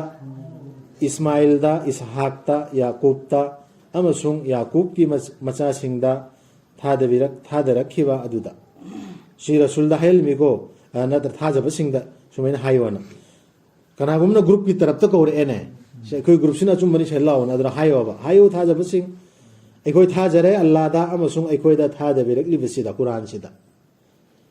ꯏꯁꯃꯥꯏꯜꯗ, ꯏꯁꯍꯥꯛꯇ, ꯌꯥꯀꯨꯕꯇ ꯑꯃꯁꯨꯡ ꯌꯥꯀꯨꯕꯀꯤ ꯃꯆ-, ꯃꯆꯥꯁꯤꯡꯗ ꯊꯥꯗꯕꯤꯔꯛ-, ꯊꯥꯗꯔꯛꯈꯤꯕ ꯑꯗꯨꯗ꯫ ꯁꯤ ꯔꯁꯨꯜꯗ ꯍꯥꯏꯍꯜꯂꯝꯃꯤꯀꯣ, ꯑ, ꯅꯠꯇ꯭ꯔ ꯊꯥꯖꯕꯁꯤꯡꯗ ꯁꯨꯃꯥꯏꯅ ꯍꯥꯏꯌꯣꯅ꯫ ꯀꯅꯥꯒꯨꯝꯕꯅ ꯒ꯭ꯔꯨꯞꯀꯤ ꯇꯔꯞꯇ ꯀꯧꯔꯛꯑꯦꯅꯦ, "ꯁꯤ ꯑꯩꯈꯣꯏ ꯒ꯭ꯔꯨꯞꯁꯤꯅ ꯑꯆꯨꯝꯕꯅꯤ, ꯁꯤꯗ ꯂꯥꯛꯑꯣꯅ", ꯑꯗꯨꯗ ꯍꯥꯏꯌꯣꯕ, "ꯍꯥꯏꯌꯨ ꯊꯥꯖꯕꯁꯤꯡ, ꯑꯩꯈꯣꯏ ꯊꯥꯖꯔꯦ ꯑꯜꯂꯥꯗ ꯑꯃꯁꯨꯡ ꯑꯩꯈꯣꯏꯗ ꯊꯥꯗꯕꯤꯔꯛꯂꯤꯕꯁꯤꯗ, ꯀꯨꯔꯥꯟꯁꯤꯗ"꯫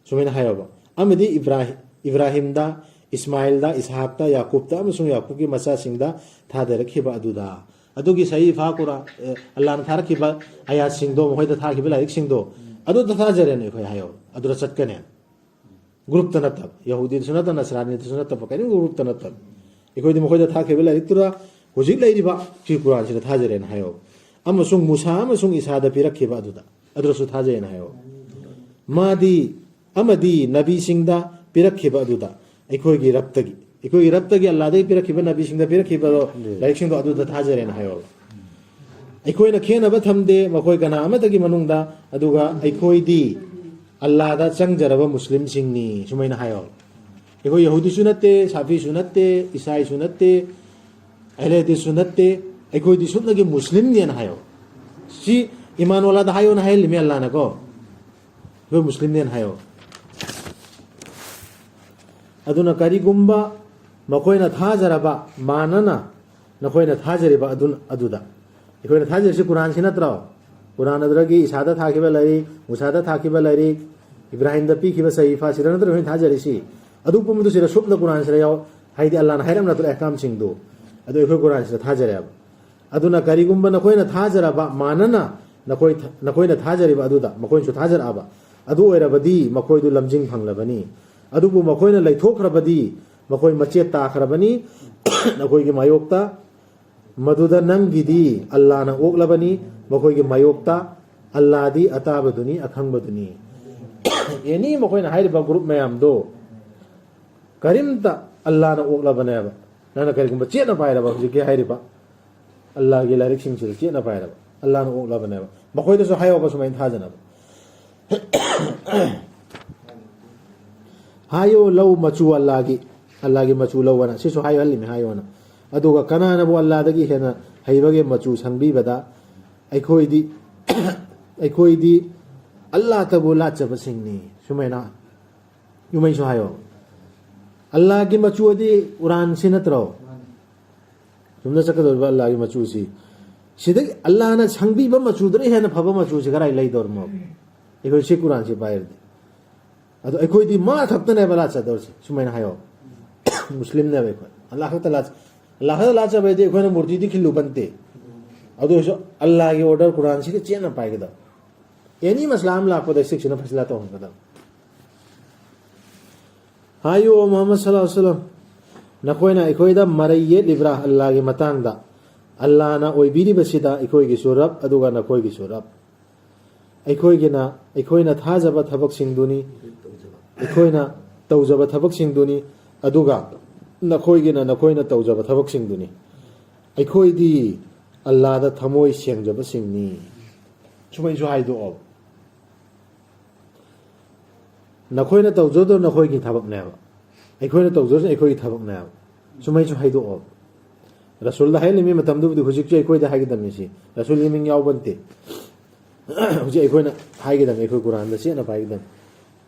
ꯁꯨꯃꯥꯏꯅ ꯍꯥꯏꯌꯣꯕ, "ꯑꯃꯗꯤ ꯏꯕ꯭ꯔꯥꯍꯤ-, ꯏꯕ꯭ꯔꯥꯍꯤꯝꯗ, ꯏꯁꯃꯥꯏꯜꯗ, ꯏꯁꯍꯥꯛꯇ, ꯌꯥꯀꯨꯕꯇ ꯑꯃꯁꯨꯡ ꯌꯥꯀꯨꯕꯀꯤ ꯃꯆꯥꯁꯤꯡꯗ ꯊꯥꯗꯔꯛꯈꯤꯕ ꯑꯗꯨꯗ"꯫ ꯑꯗꯨꯒꯤ ꯁꯍꯤꯐꯥ ꯀꯨꯔꯥꯟ, ꯑꯦ, ꯑꯜꯂꯥꯅ ꯊꯥꯔꯛꯈꯤꯕ ꯑꯌꯥꯠꯁꯤꯡꯗꯣ, ꯃꯈꯣꯏꯗ ꯊꯥꯈꯤꯕ ꯂꯥꯏꯔꯤꯛꯁꯤꯡꯗꯣ, ꯑꯗꯨꯗ ꯊꯥꯖꯔꯦꯅ ꯑꯩꯈꯣꯏ ꯍꯥꯏꯌꯣ, ꯑꯗꯨꯗ ꯆꯠꯀꯅꯤ꯫ ꯒ꯭ꯔꯨꯞꯇ ꯅꯠꯇꯕ, ꯌꯍꯨꯗꯤꯗꯁꯨ ꯅꯠꯇꯕ, ꯅꯁꯔꯥꯅꯤꯗꯁꯨ ꯅꯠꯇꯕ, ꯀꯔꯤꯒꯨꯝꯕ ꯒ꯭ꯔꯨꯞꯇ ꯅꯠꯇꯕ꯫ ꯑꯩꯈꯣꯏꯗꯤ ꯃꯈꯣꯏꯗ ꯊꯥꯈꯤꯕ ꯂꯥꯏꯔꯤꯛꯇꯨꯗ ꯍꯧꯖꯤꯛ ꯂꯩꯔꯤꯕ ꯁꯤ ꯀꯨꯔꯥꯟꯁꯤꯗ ꯊꯥꯖꯔꯦꯅ ꯍꯥꯏꯌꯣ꯫ ꯑꯃꯁꯨꯡ ꯃꯨꯁꯥ ꯑꯃꯁꯨꯡ ꯏꯁꯥꯗ ꯄꯤꯔꯛꯈꯤꯕ ꯑꯗꯨꯗ, ꯑꯗꯨꯗꯁꯨ ꯊꯥꯖꯩꯅ ꯍꯥꯏꯌꯣ꯫ ꯃꯥꯗꯤ, ꯑꯃꯗꯤ ꯅꯕꯤꯁꯤꯡꯗ ꯄꯤꯔꯛꯈꯤꯕ ꯑꯗꯨꯗ ꯑꯩꯈꯣꯏꯒꯤ ꯔꯕꯇꯒꯤ꯫ ꯑꯩꯈꯣꯏꯒꯤ ꯔꯕꯇꯒꯤ, ꯑꯜꯂꯥꯗꯒꯤ ꯄꯤꯔꯛꯈꯤꯕ ꯅꯕꯤꯁꯤꯡꯗ ꯄꯤꯔꯛꯈꯤꯕ ꯂꯥꯏꯔꯤꯛꯁꯤꯡꯗꯣ ꯑꯗꯨꯗ ꯊꯥꯖꯔꯦꯅ ꯍꯥꯏꯌꯣꯕ꯫ ꯑꯩꯈꯣꯏꯅ ꯈꯦꯠꯅꯕ ꯊꯝꯗꯦ ꯃꯈꯣꯏ ꯀꯅꯥ ꯑꯃꯠꯇꯒꯤ ꯃꯅꯨꯡꯗ, ꯑꯗꯨꯒ ꯑꯩꯈꯣꯏꯗꯤ ꯑꯜꯂꯥꯗ ꯆꯪꯖꯔꯕ ꯃꯨꯁꯂꯤꯝꯁꯤꯡꯅꯤ, ꯁꯨꯃꯥꯏꯅ ꯍꯥꯏꯌꯣ꯫ ꯑꯩꯈꯣꯏ ꯌꯍꯨꯗꯤꯁꯨ ꯅꯠꯇꯦ, ꯁꯥꯐꯤꯁꯨ ꯅꯠꯇꯦ, ꯏꯁꯥꯏꯁꯨ ꯅꯠꯇꯦ, ꯑꯍꯂꯦꯗꯤꯁꯁꯨ ꯅꯠꯇꯦ, ꯑꯩꯈꯣꯏꯗꯤ ꯁꯨꯞꯅꯒꯤ ꯃꯨꯁꯂꯤꯝꯅꯦꯅ ꯍꯥꯏꯌꯣ꯫ ꯁꯤ ꯏꯃꯥꯟ ꯑꯜꯂꯥꯗ ꯍꯥꯏꯌꯣꯅ ꯍꯥꯏꯍꯜꯂꯤꯃꯤ ꯑꯜꯂꯥꯅꯀꯣ꯫ ꯑꯩꯈꯣꯏ ꯃꯨꯁꯂꯤꯝꯅꯦꯅ ꯍꯥꯏꯌꯣ꯫ ꯑꯗꯨꯅ ꯀꯔꯤꯒꯨꯝꯕ ꯃꯈꯣꯏꯅ ꯊꯥꯖꯔꯕ ꯃꯥꯟꯅꯅ ꯅꯈꯣꯏꯅ ꯊꯥꯖꯔꯤꯕ ꯑꯗꯨ, ꯑꯗꯨꯗ, ꯑꯩꯈꯣꯏꯅ ꯊꯥꯖꯔꯤꯁꯤ ꯀꯨꯔꯥꯟꯁꯤ ꯅꯠꯇ꯭ꯔꯣ? ꯀꯨꯔꯥꯟ ꯑꯗꯨꯗꯒꯤ ꯏꯁꯥꯗ ꯊꯥꯈꯤꯕ ꯂꯥꯏꯔꯤꯛ, ꯃꯨꯁꯥꯗ ꯊꯥꯈꯤꯕ ꯂꯥꯏꯔꯤꯛ, ꯏꯕ꯭ꯔꯥꯍꯤꯝꯗ ꯄꯤꯈꯤꯕ ꯁꯍꯤꯐꯥꯁꯤꯗ ꯅꯠꯇ꯭ꯔꯣ ꯑꯩꯈꯣꯏꯅ ꯊꯥꯖꯔꯤꯁꯤ? ꯑꯗꯨ ꯄꯨꯝꯕꯗꯨ ꯁꯤꯗ ꯁꯨꯞꯅ ꯀꯨꯔꯥꯟꯁꯤꯗ ꯌꯥꯎ, ꯍꯥꯏꯗꯤ ꯑꯜꯂꯥꯅ ꯍꯥꯏꯔꯝ ꯅꯠꯇ꯭ꯔꯣ ꯑꯍꯀꯥꯝꯁꯤꯡꯗꯨ? ꯑꯗꯨ ꯑꯩꯈꯣꯏ ꯀꯨꯔꯥꯟꯁꯤꯗ ꯊꯥꯖꯔꯦꯕ꯫ ꯑꯗꯨꯅ ꯀꯔꯤꯒꯨꯝꯕ ꯅꯈꯣꯏꯅ ꯊꯥꯖꯔꯕ ꯃꯥꯟꯅꯅ ꯅꯈꯣꯏ, ꯅꯈꯣꯏꯅ ꯊꯥꯖꯔꯤꯕ ꯑꯗꯨꯗ ꯃꯈꯣꯏꯅꯁꯨ ꯊꯥꯖꯔꯛꯑꯕ, ꯑꯗꯨ ꯑꯣꯏꯔꯕꯗꯤ ꯃꯈꯣꯏꯗꯨ ꯂꯝꯖꯤꯡ ꯐꯪꯂꯕꯅꯤ꯫ ꯑꯗꯨꯕꯨ ꯃꯈꯣꯏꯅ ꯂꯩꯊꯣꯛꯈ꯭ꯔꯕꯗꯤ ꯃꯈꯣꯏ ꯃꯆꯦꯠ ꯇꯥꯈ꯭ꯔꯕꯅꯤ ꯅꯈꯣꯏꯒꯤ ꯃꯥꯌꯣꯛꯇ꯫ ꯃꯗꯨꯗ ꯅꯪꯒꯤꯗꯤ ꯑꯜꯂꯥꯅ ꯑꯣꯛꯂꯕꯅꯤ, ꯃꯈꯣꯏꯒꯤ ꯃꯥꯌꯣꯛꯇ꯫ ꯑꯜꯂꯥꯗꯤ ꯑꯇꯥꯕꯗꯨꯅꯤ, ꯑꯈꯪꯕꯗꯨꯅꯤ꯫ ꯑꯦꯅꯤ ꯃꯈꯣꯏꯅ ꯍꯥꯏꯔꯤꯕ ꯒ꯭ꯔꯨꯞ ꯃꯌꯥꯝꯗꯣ ꯀꯔꯤꯝꯇ ꯑꯜꯂꯥꯅ ꯑꯣꯛꯂꯕꯅꯦꯕ꯫ ꯅꯪꯅ ꯀꯔꯤꯒꯨꯝꯕ ꯆꯦꯠꯅ ꯄꯥꯏꯔꯕ ꯍꯧꯖꯤꯛꯀꯤ ꯍꯥꯏꯔꯤꯕ ꯑꯜꯂꯥꯒꯤ ꯂꯥꯏꯔꯤꯛꯁꯤꯡꯁꯤꯗ ꯆꯦꯠꯅ ꯄꯥꯏꯔꯕ, ꯑꯜꯂꯥꯅ ꯑꯣꯛꯂꯕꯅꯦꯕ꯫ ꯃꯈꯣꯏꯗꯁꯨ ꯍꯥꯏꯌꯣꯕ ꯁꯨꯃꯥꯏꯅ ꯊꯥꯖꯅꯕ꯫ ꯍꯥꯏꯌꯣ, ꯂꯧ ꯃꯆꯨ ꯑꯜꯂꯥꯒꯤ, ꯑꯜꯂꯥꯒꯤ ꯃꯆꯨ ꯂꯧꯕꯅ ꯁꯤꯁꯨ ꯍꯥꯏꯍꯜꯂꯤꯃꯤ ꯍꯥꯏꯌꯣꯅ꯫ ꯑꯗꯨꯒ ꯀꯅꯥꯅꯕꯨ ꯑꯜꯂꯥꯗꯒꯤ ꯍꯦꯟꯅ ꯍꯩꯕꯒꯦ ꯃꯆꯨ ꯁꯪꯕꯤꯕꯗ? ꯑꯩꯈꯣꯏꯗꯤ, ꯑꯩꯈꯣꯏꯗꯤ ꯑꯜꯂꯥꯇꯕꯨ ꯂꯥꯠꯆꯕꯁꯤꯡꯅꯤ꯫ ꯁꯨꯃꯥꯏꯅ ꯌꯨꯝꯃꯩꯁꯨ ꯍꯥꯏꯌꯣ꯫ ꯑꯜꯂꯥꯒꯤ ꯃꯆꯨ ꯑꯗꯤ ꯀꯨꯔꯥꯟꯁꯤ ꯅꯠꯇ꯭ꯔꯣ? ꯆꯨꯝꯅ ꯆꯠꯀꯗꯧꯔꯤꯕ ꯑꯜꯂꯥꯒꯤ ꯃꯆꯨꯁꯤ꯫ ꯁꯤꯗꯒꯤ ꯑꯜꯂꯥꯅ ꯁꯪꯕꯤꯕ ꯃꯆꯨꯗꯨꯅ ꯍꯦꯟꯅ ꯐꯕ ꯃꯆꯨꯁꯤ ꯀꯗꯥꯏ ꯂꯩꯗꯧꯔꯤꯃꯣ? ꯑꯩꯈꯣꯏ ꯁꯤ ꯀꯨꯔꯥꯟꯁꯤ ꯄꯥꯏꯔꯗꯤ꯫ ꯑꯗꯣ ꯑꯩꯈꯣꯏꯗꯤ ꯃꯥ ꯈꯛꯇꯅꯦꯕ ꯂꯥꯠꯆꯗꯧꯔꯤꯁꯤ꯫ ꯁꯨꯃꯥꯏꯅ ꯍꯥꯏꯌꯣ꯫ ꯃꯨꯁꯂꯤꯝꯅꯦꯕ ꯑꯩꯈꯣꯏ꯫ ꯑꯜꯂꯥ ꯈꯛꯇ ꯂꯥꯠ-, ꯑꯜꯂꯥ ꯈꯛꯇ ꯂꯥꯠꯆꯕ ꯍꯥꯏꯗꯤ ꯑꯩꯈꯣꯏꯅ ꯃꯨꯔꯇꯤꯗꯤ ꯈꯤꯜꯂꯨꯕ ꯅꯠꯇꯦ꯫ ꯑꯗꯨ ꯑꯣꯏꯔꯁꯨ ꯑꯜꯂꯥꯒꯤ ꯑꯣꯔꯗꯔ ꯀꯨꯔꯥꯟꯁꯤꯒ ꯆꯦꯠꯅ ꯄꯥꯏꯒꯗꯕ꯫ ꯑꯦꯅꯤ ꯃꯁꯂꯥ ꯑꯃ ꯂꯥꯛꯄꯗ ꯁꯤꯛꯁꯤꯅ ꯐꯩꯁꯂꯥ ꯇꯧꯍꯟꯒꯗꯕ꯫ ꯍꯥꯏꯌꯨ, ꯑꯣ ꯃꯨꯍꯝꯃꯗ ꯁꯜꯂꯜꯂꯥꯍꯨ ꯑꯂꯩꯍꯤ ꯋꯁꯜꯂꯝ, ꯅꯈꯣꯏꯅ ꯑꯩꯈꯣꯏꯗ ꯃꯔꯩ ꯌꯦꯠꯂꯤꯕ꯭ꯔꯥ ꯑꯜꯂꯥꯒꯤ ꯃꯇꯥꯡꯗ? ꯑꯜꯂꯥꯅ ꯑꯣꯏꯕꯤꯔꯤꯕꯁꯤꯗ ꯑꯩꯈꯣꯏꯒꯤꯁꯨ ꯔꯕ, ꯑꯗꯨꯒ ꯅꯈꯣꯏꯒꯤꯁꯨ ꯔꯕ꯫ ꯑꯩꯈꯣꯏꯒꯤꯅ, ꯑꯩꯈꯣꯏꯅ ꯊꯥꯖꯕ ꯊꯕꯛꯁꯤꯡꯗꯨꯅꯤ, ꯑꯩꯈꯣꯏꯅ ꯇꯧꯖꯕ ꯊꯕꯛꯁꯤꯡꯗꯨꯅꯤ, ꯑꯗꯨꯒ ꯅꯈꯣꯏꯒꯤꯅ ꯅꯈꯣꯏꯅ ꯇꯧꯖꯕ ꯊꯕꯛꯁꯤꯡꯗꯨꯅꯤ꯫ ꯑꯩꯈꯣꯏꯗꯤ ꯑꯜꯂꯥꯗ ꯊꯃꯣꯏ ꯁꯦꯡꯖꯕꯁꯤꯡꯅꯤ꯫ ꯁꯨꯃꯥꯏꯅꯁꯨ ꯍꯥꯏꯗꯣꯛꯑꯣ꯫ ꯅꯈꯣꯏꯅ ꯇꯧꯖꯗꯣ ꯅꯈꯣꯏꯒꯤ ꯊꯕꯛꯅꯦꯕ, ꯑꯩꯈꯣꯏꯅ ꯇꯧꯖꯔꯁꯨ ꯑꯩꯈꯣꯏꯒꯤ ꯊꯕꯛꯅꯦꯕ꯫ ꯁꯨꯃꯥꯏꯅꯁꯨ ꯍꯥꯏꯗꯣꯛꯑꯣ꯫ ꯔꯁꯨꯜꯗ ꯍꯥꯏꯍꯜꯂꯤꯉꯩ ꯃꯇꯝꯗꯨꯕꯨꯗꯤ ꯍꯧꯖꯤꯛꯁꯨ ꯑꯩꯈꯣꯏꯗ ꯍꯥꯏꯒꯗꯕꯅꯤ ꯁꯤ꯫ ꯔꯁꯨꯜꯒꯤ ꯃꯤꯡ ꯌꯥꯎꯕ ꯅꯠꯇꯦ꯫ ꯍꯧꯖꯤꯛ ꯑꯩꯈꯣꯏꯅ ꯍꯥꯏꯒꯗꯕꯅꯤ, ꯑꯩꯈꯣꯏ ꯀꯨꯔꯥꯟꯗ ꯆꯦꯠꯅ ꯄꯥꯏꯒꯗꯕꯅꯤ꯫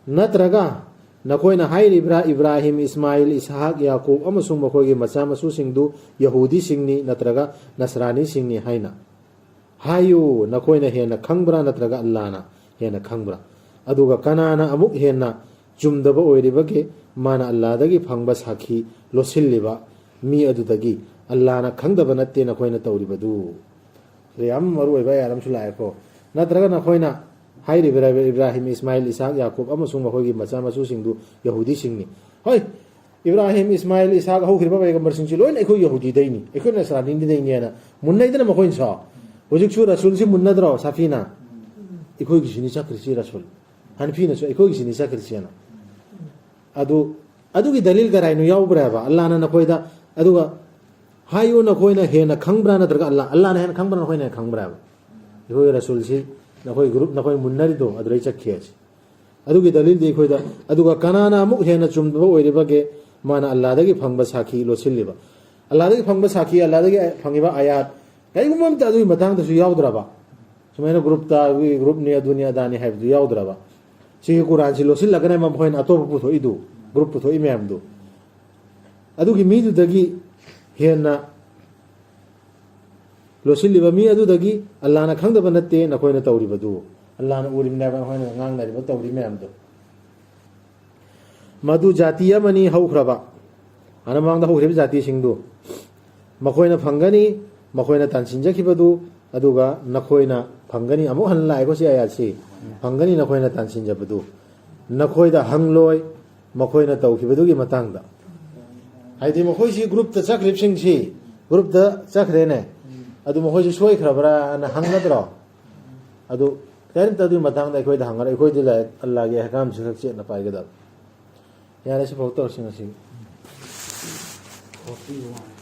ꯅꯠꯇ꯭ꯔꯒ ꯅꯈꯣꯏꯅ ꯍꯥꯏꯔꯤꯕ꯭ꯔꯥ, ꯏꯕ꯭ꯔꯥꯍꯤꯝ, ꯏꯁꯃꯥꯏꯜ, ꯏꯁꯍꯥꯛ, ꯌꯥꯀꯨꯕ ꯑꯃꯁꯨꯡ ꯃꯈꯣꯏꯒꯤ ꯃꯆꯥ ꯃꯁꯨꯁꯤꯡꯗꯨ ꯌꯍꯨꯗꯤꯁꯤꯡꯅꯤ ꯅꯠꯇ꯭ꯔꯒ ꯅꯁꯔꯥꯅꯤꯁꯤꯡꯅꯤ ꯍꯥꯏꯅ? ꯍꯥꯏꯌꯨ, ꯅꯈꯣꯏꯅ ꯍꯦꯟꯅ ꯈꯪꯕ꯭ꯔꯥ ꯅꯠꯇ꯭ꯔꯒ ꯑꯜꯂꯥꯅ ꯍꯦꯟꯅ ꯈꯪꯕ꯭ꯔꯥ? ꯑꯗꯨꯒ ꯀꯅꯥꯅ ꯑꯃꯨꯛ ꯍꯦꯟꯅ ꯆꯨꯝꯗꯕ ꯑꯣꯏꯔꯤꯕꯒꯦ? ꯃꯥꯅ ꯑꯜꯂꯥꯗꯒꯤ ꯐꯪꯕ ꯁꯥꯈꯤ ꯂꯣꯠꯁꯤꯜꯂꯤꯕ ꯃꯤ ꯑꯗꯨꯗꯒꯤ꯫ ꯑꯜꯂꯥꯅ ꯈꯪꯗꯕ ꯅꯠꯇꯦ ꯅꯈꯣꯏꯅ ꯇꯧꯔꯤꯕꯗꯨ꯫ ꯁꯤꯗ ꯌꯥꯝ ꯃꯔꯨ ꯑꯣꯏꯕ ꯑꯌꯥꯠ ꯑꯃꯁꯨ ꯂꯥꯛꯑꯦꯀꯣ꯫ ꯅꯠꯇ꯭ꯔꯒ ꯅꯈꯣꯏꯅ ꯍꯥꯏꯔꯤꯕ ꯏꯕ꯭ꯔꯥꯍꯤꯝ, ꯏꯁꯃꯥꯏꯜ, ꯏꯁꯍꯥꯛ, ꯌꯥꯀꯨꯕ ꯑꯃꯁꯨꯡ ꯃꯈꯣꯏꯒꯤ ꯃꯆꯥ ꯃꯁꯨꯁꯤꯡꯗꯨ ꯌꯍꯨꯗꯤꯁꯤꯡꯅꯤ? ꯍꯣꯏ, ꯏꯕ꯭ꯔꯥꯍꯤꯝ, ꯏꯁꯃꯥꯏꯜ, ꯏꯁꯍꯥꯛ ꯍꯧꯈ꯭ꯔꯤꯕ ꯄꯩꯒꯝꯕꯔꯁꯤꯡꯁꯤ ꯂꯣꯏꯅ ꯑꯩꯈꯣꯏ ꯌꯍꯨꯗꯤꯗꯩꯅꯤ, ꯑꯩꯈꯣꯏ ꯅꯁꯔꯥꯅꯤꯗꯩꯅꯦꯅ ꯃꯨꯟꯅꯩꯗꯅ ꯃꯈꯣꯏꯅꯁꯨ꯫ ꯍꯧꯖꯤꯛꯁꯨ ꯔꯁꯨꯜꯁꯤ ꯃꯨꯟꯅꯗ꯭ꯔꯣ ꯁꯥꯐꯤꯅ? ꯑꯩꯈꯣꯏꯒꯤꯁꯤꯅꯤ ꯆꯠꯈ꯭ꯔꯤꯁꯤ ꯔꯁꯨꯜ꯫ ꯍꯅꯐꯤꯅꯁꯨ ꯑꯩꯈꯣꯏꯒꯤꯁꯤꯅꯤ ꯆꯠꯈ꯭ꯔꯤꯁꯦꯅ꯫ ꯑꯗꯨ, ꯑꯗꯨꯒꯤ ꯗꯂꯤꯜ ꯀꯔꯥꯏꯅꯣ ꯌꯥꯎꯕ꯭ꯔꯥ ꯍꯥꯏꯕ? ꯑꯜꯂꯥꯅ ꯅꯈꯣꯏꯗ, ꯑꯗꯨꯒ ꯍꯥꯏꯌꯨ, ꯅꯈꯣꯏꯅ ꯍꯦꯟꯅ ꯈꯪꯕ꯭ꯔꯥ ꯅꯠꯇ꯭ꯔꯒ ꯑꯜꯂꯥ, ꯑꯜꯂꯥꯅ ꯍꯦꯟꯅ ꯈꯪꯕ꯭ꯔꯥ ꯅꯈꯣꯏꯅ ꯍꯦꯟꯅ ꯈꯪꯕ꯭ꯔꯥ ꯍꯥꯏꯕ? ꯑꯩꯈꯣꯏ ꯔꯁꯨꯜꯁꯤ ꯅꯈꯣꯏ ꯒ꯭ꯔꯨꯞ, ꯅꯈꯣꯏ ꯃꯨꯟꯅꯔꯤꯗꯣ ꯑꯗꯨꯗꯩ ꯆꯠꯈꯤ ꯍꯥꯏꯁꯦ꯫ ꯑꯗꯨꯒꯤ ꯗꯂꯤꯜꯗꯤ ꯑꯩꯈꯣꯏꯗ, ꯑꯗꯨꯒ ꯀꯅꯥꯅ ꯑꯃꯨꯛ ꯍꯦꯟꯅ ꯆꯨꯝꯗꯕ ꯑꯣꯏꯔꯤꯕꯒꯦ? ꯃꯥꯅ ꯑꯜꯂꯥꯗꯒꯤ ꯐꯪꯕ ꯁꯥꯈꯤ ꯂꯣꯠꯁꯤꯜꯂꯤꯕ꯫ ꯑꯜꯂꯥꯗꯒꯤ ꯐꯪꯕ ꯁꯥꯈꯤ, ꯑꯜꯂꯥꯗꯒꯤ ꯐꯪꯉꯤꯕ ꯑꯥꯌꯥꯠ, ꯀꯔꯤꯒꯨꯝꯕ ꯑꯃꯇ ꯑꯗꯨꯒꯤ ꯃꯇꯥꯡꯗꯁꯨ ꯌꯥꯎꯗ꯭ꯔꯕ? ꯁꯨꯃꯥꯏꯅ ꯒ꯭ꯔꯨꯞꯇ, ꯑꯗꯨꯒꯤ ꯒ꯭ꯔꯨꯞꯅꯤ, ꯑꯗꯨꯅꯤ, ꯑꯗꯥꯅꯤ ꯍꯥꯏꯕꯗꯨ ꯌꯥꯎꯗ꯭ꯔꯕ? ꯁꯤꯒꯤ ꯀꯨꯔꯥꯟꯁꯤ ꯂꯣꯠꯁꯤꯜꯂꯒꯅꯦ ꯃꯈꯣꯏꯅ ꯑꯇꯣꯞꯄ ꯄꯨꯊꯣꯛꯏꯗꯨ, ꯒ꯭ꯔꯨꯞ ꯄꯨꯊꯣꯛꯏ ꯃꯌꯥꯝꯗꯨ꯫ ꯑꯗꯨꯒꯤ ꯃꯤꯗꯨꯗꯒꯤ ꯍꯦꯟꯅ ꯂꯣꯠꯁꯤꯜꯂꯤꯕ ꯃꯤ ꯑꯗꯨꯗꯒꯤ ꯑꯜꯂꯥꯅ ꯈꯪꯗꯕ ꯅꯠꯇꯦ ꯅꯈꯣꯏꯅ ꯇꯧꯔꯤꯕꯗꯨ꯫ ꯑꯜꯂꯥꯅ ꯎꯔꯤꯕꯅꯦꯕ ꯅꯈꯣꯏꯅ ꯉꯥꯡꯅꯔꯤꯕ, ꯇꯧꯔꯤ ꯃꯌꯥꯝꯗꯣ꯫ ꯃꯗꯨ ꯖꯥꯇꯤ ꯑꯃꯅꯤ ꯍꯧꯈ꯭ꯔꯕ꯫ ꯑꯥꯅ ꯃꯃꯥꯡꯗ ꯍꯧꯈ꯭ꯔꯤꯕ ꯖꯥꯇꯤꯁꯤꯡꯗꯨ ꯃꯈꯣꯏꯅ ꯐꯪꯒꯅꯤ, ꯃꯈꯣꯏꯅ ꯇꯥꯟꯁꯤꯟꯖꯈꯤꯕꯗꯨ, ꯑꯗꯨꯒ ꯅꯈꯣꯏꯅ ꯐꯪꯒꯅꯤ꯫ ꯑꯃꯨꯛ ꯍꯟꯅ ꯂꯥꯛꯑꯦꯀꯣ ꯁꯤ ꯑꯌꯥꯠꯁꯤ, ꯐꯪꯒꯅꯤ ꯅꯈꯣꯏꯅ ꯇꯥꯟꯁꯤꯟꯖꯕꯗꯨ꯫ ꯅꯈꯣꯏꯗ ꯍꯪꯂꯣꯏ ꯃꯈꯣꯏꯅ ꯇꯧꯈꯤꯕꯗꯨꯒꯤ ꯃꯇꯥꯡꯗ꯫ ꯍꯥꯏꯗꯤ ꯃꯈꯣꯏꯁꯤ ꯒ꯭ꯔꯨꯞꯇ ꯆꯠꯈ꯭ꯔꯤꯕꯁꯤꯡꯁꯤ, ꯒ꯭ꯔꯨꯞꯇ ꯆꯠꯈ꯭ꯔꯦꯅꯦ, ꯑꯗꯨ ꯃꯈꯣꯏꯁꯤ ꯁꯣꯏꯈ꯭ꯔꯕ꯭ꯔꯥꯅ ꯍꯪꯒꯗ꯭ꯔꯣ? ꯑꯗꯨ ꯀꯔꯤꯝꯇ ꯑꯗꯨꯒꯤ ꯃꯇꯥꯡꯗ ꯑꯩꯈꯣꯏꯗ ꯍꯪꯉꯔꯣꯏ꯫ ꯑꯩꯈꯣꯏꯗꯤ ꯂꯥꯏꯔꯤꯛ ꯑꯜꯂꯥꯒꯤ ꯑꯍꯀꯥꯝꯁꯤ ꯈꯛ ꯆꯦꯠꯅ ꯄꯥꯏꯒꯗꯕ꯫ ꯌꯥꯔꯦ, ꯁꯤꯐꯥꯎ ꯇꯧꯔꯁꯤ ꯉꯁꯤꯒꯤ꯫ ꯄꯤꯕ ꯋꯥꯅꯤ꯫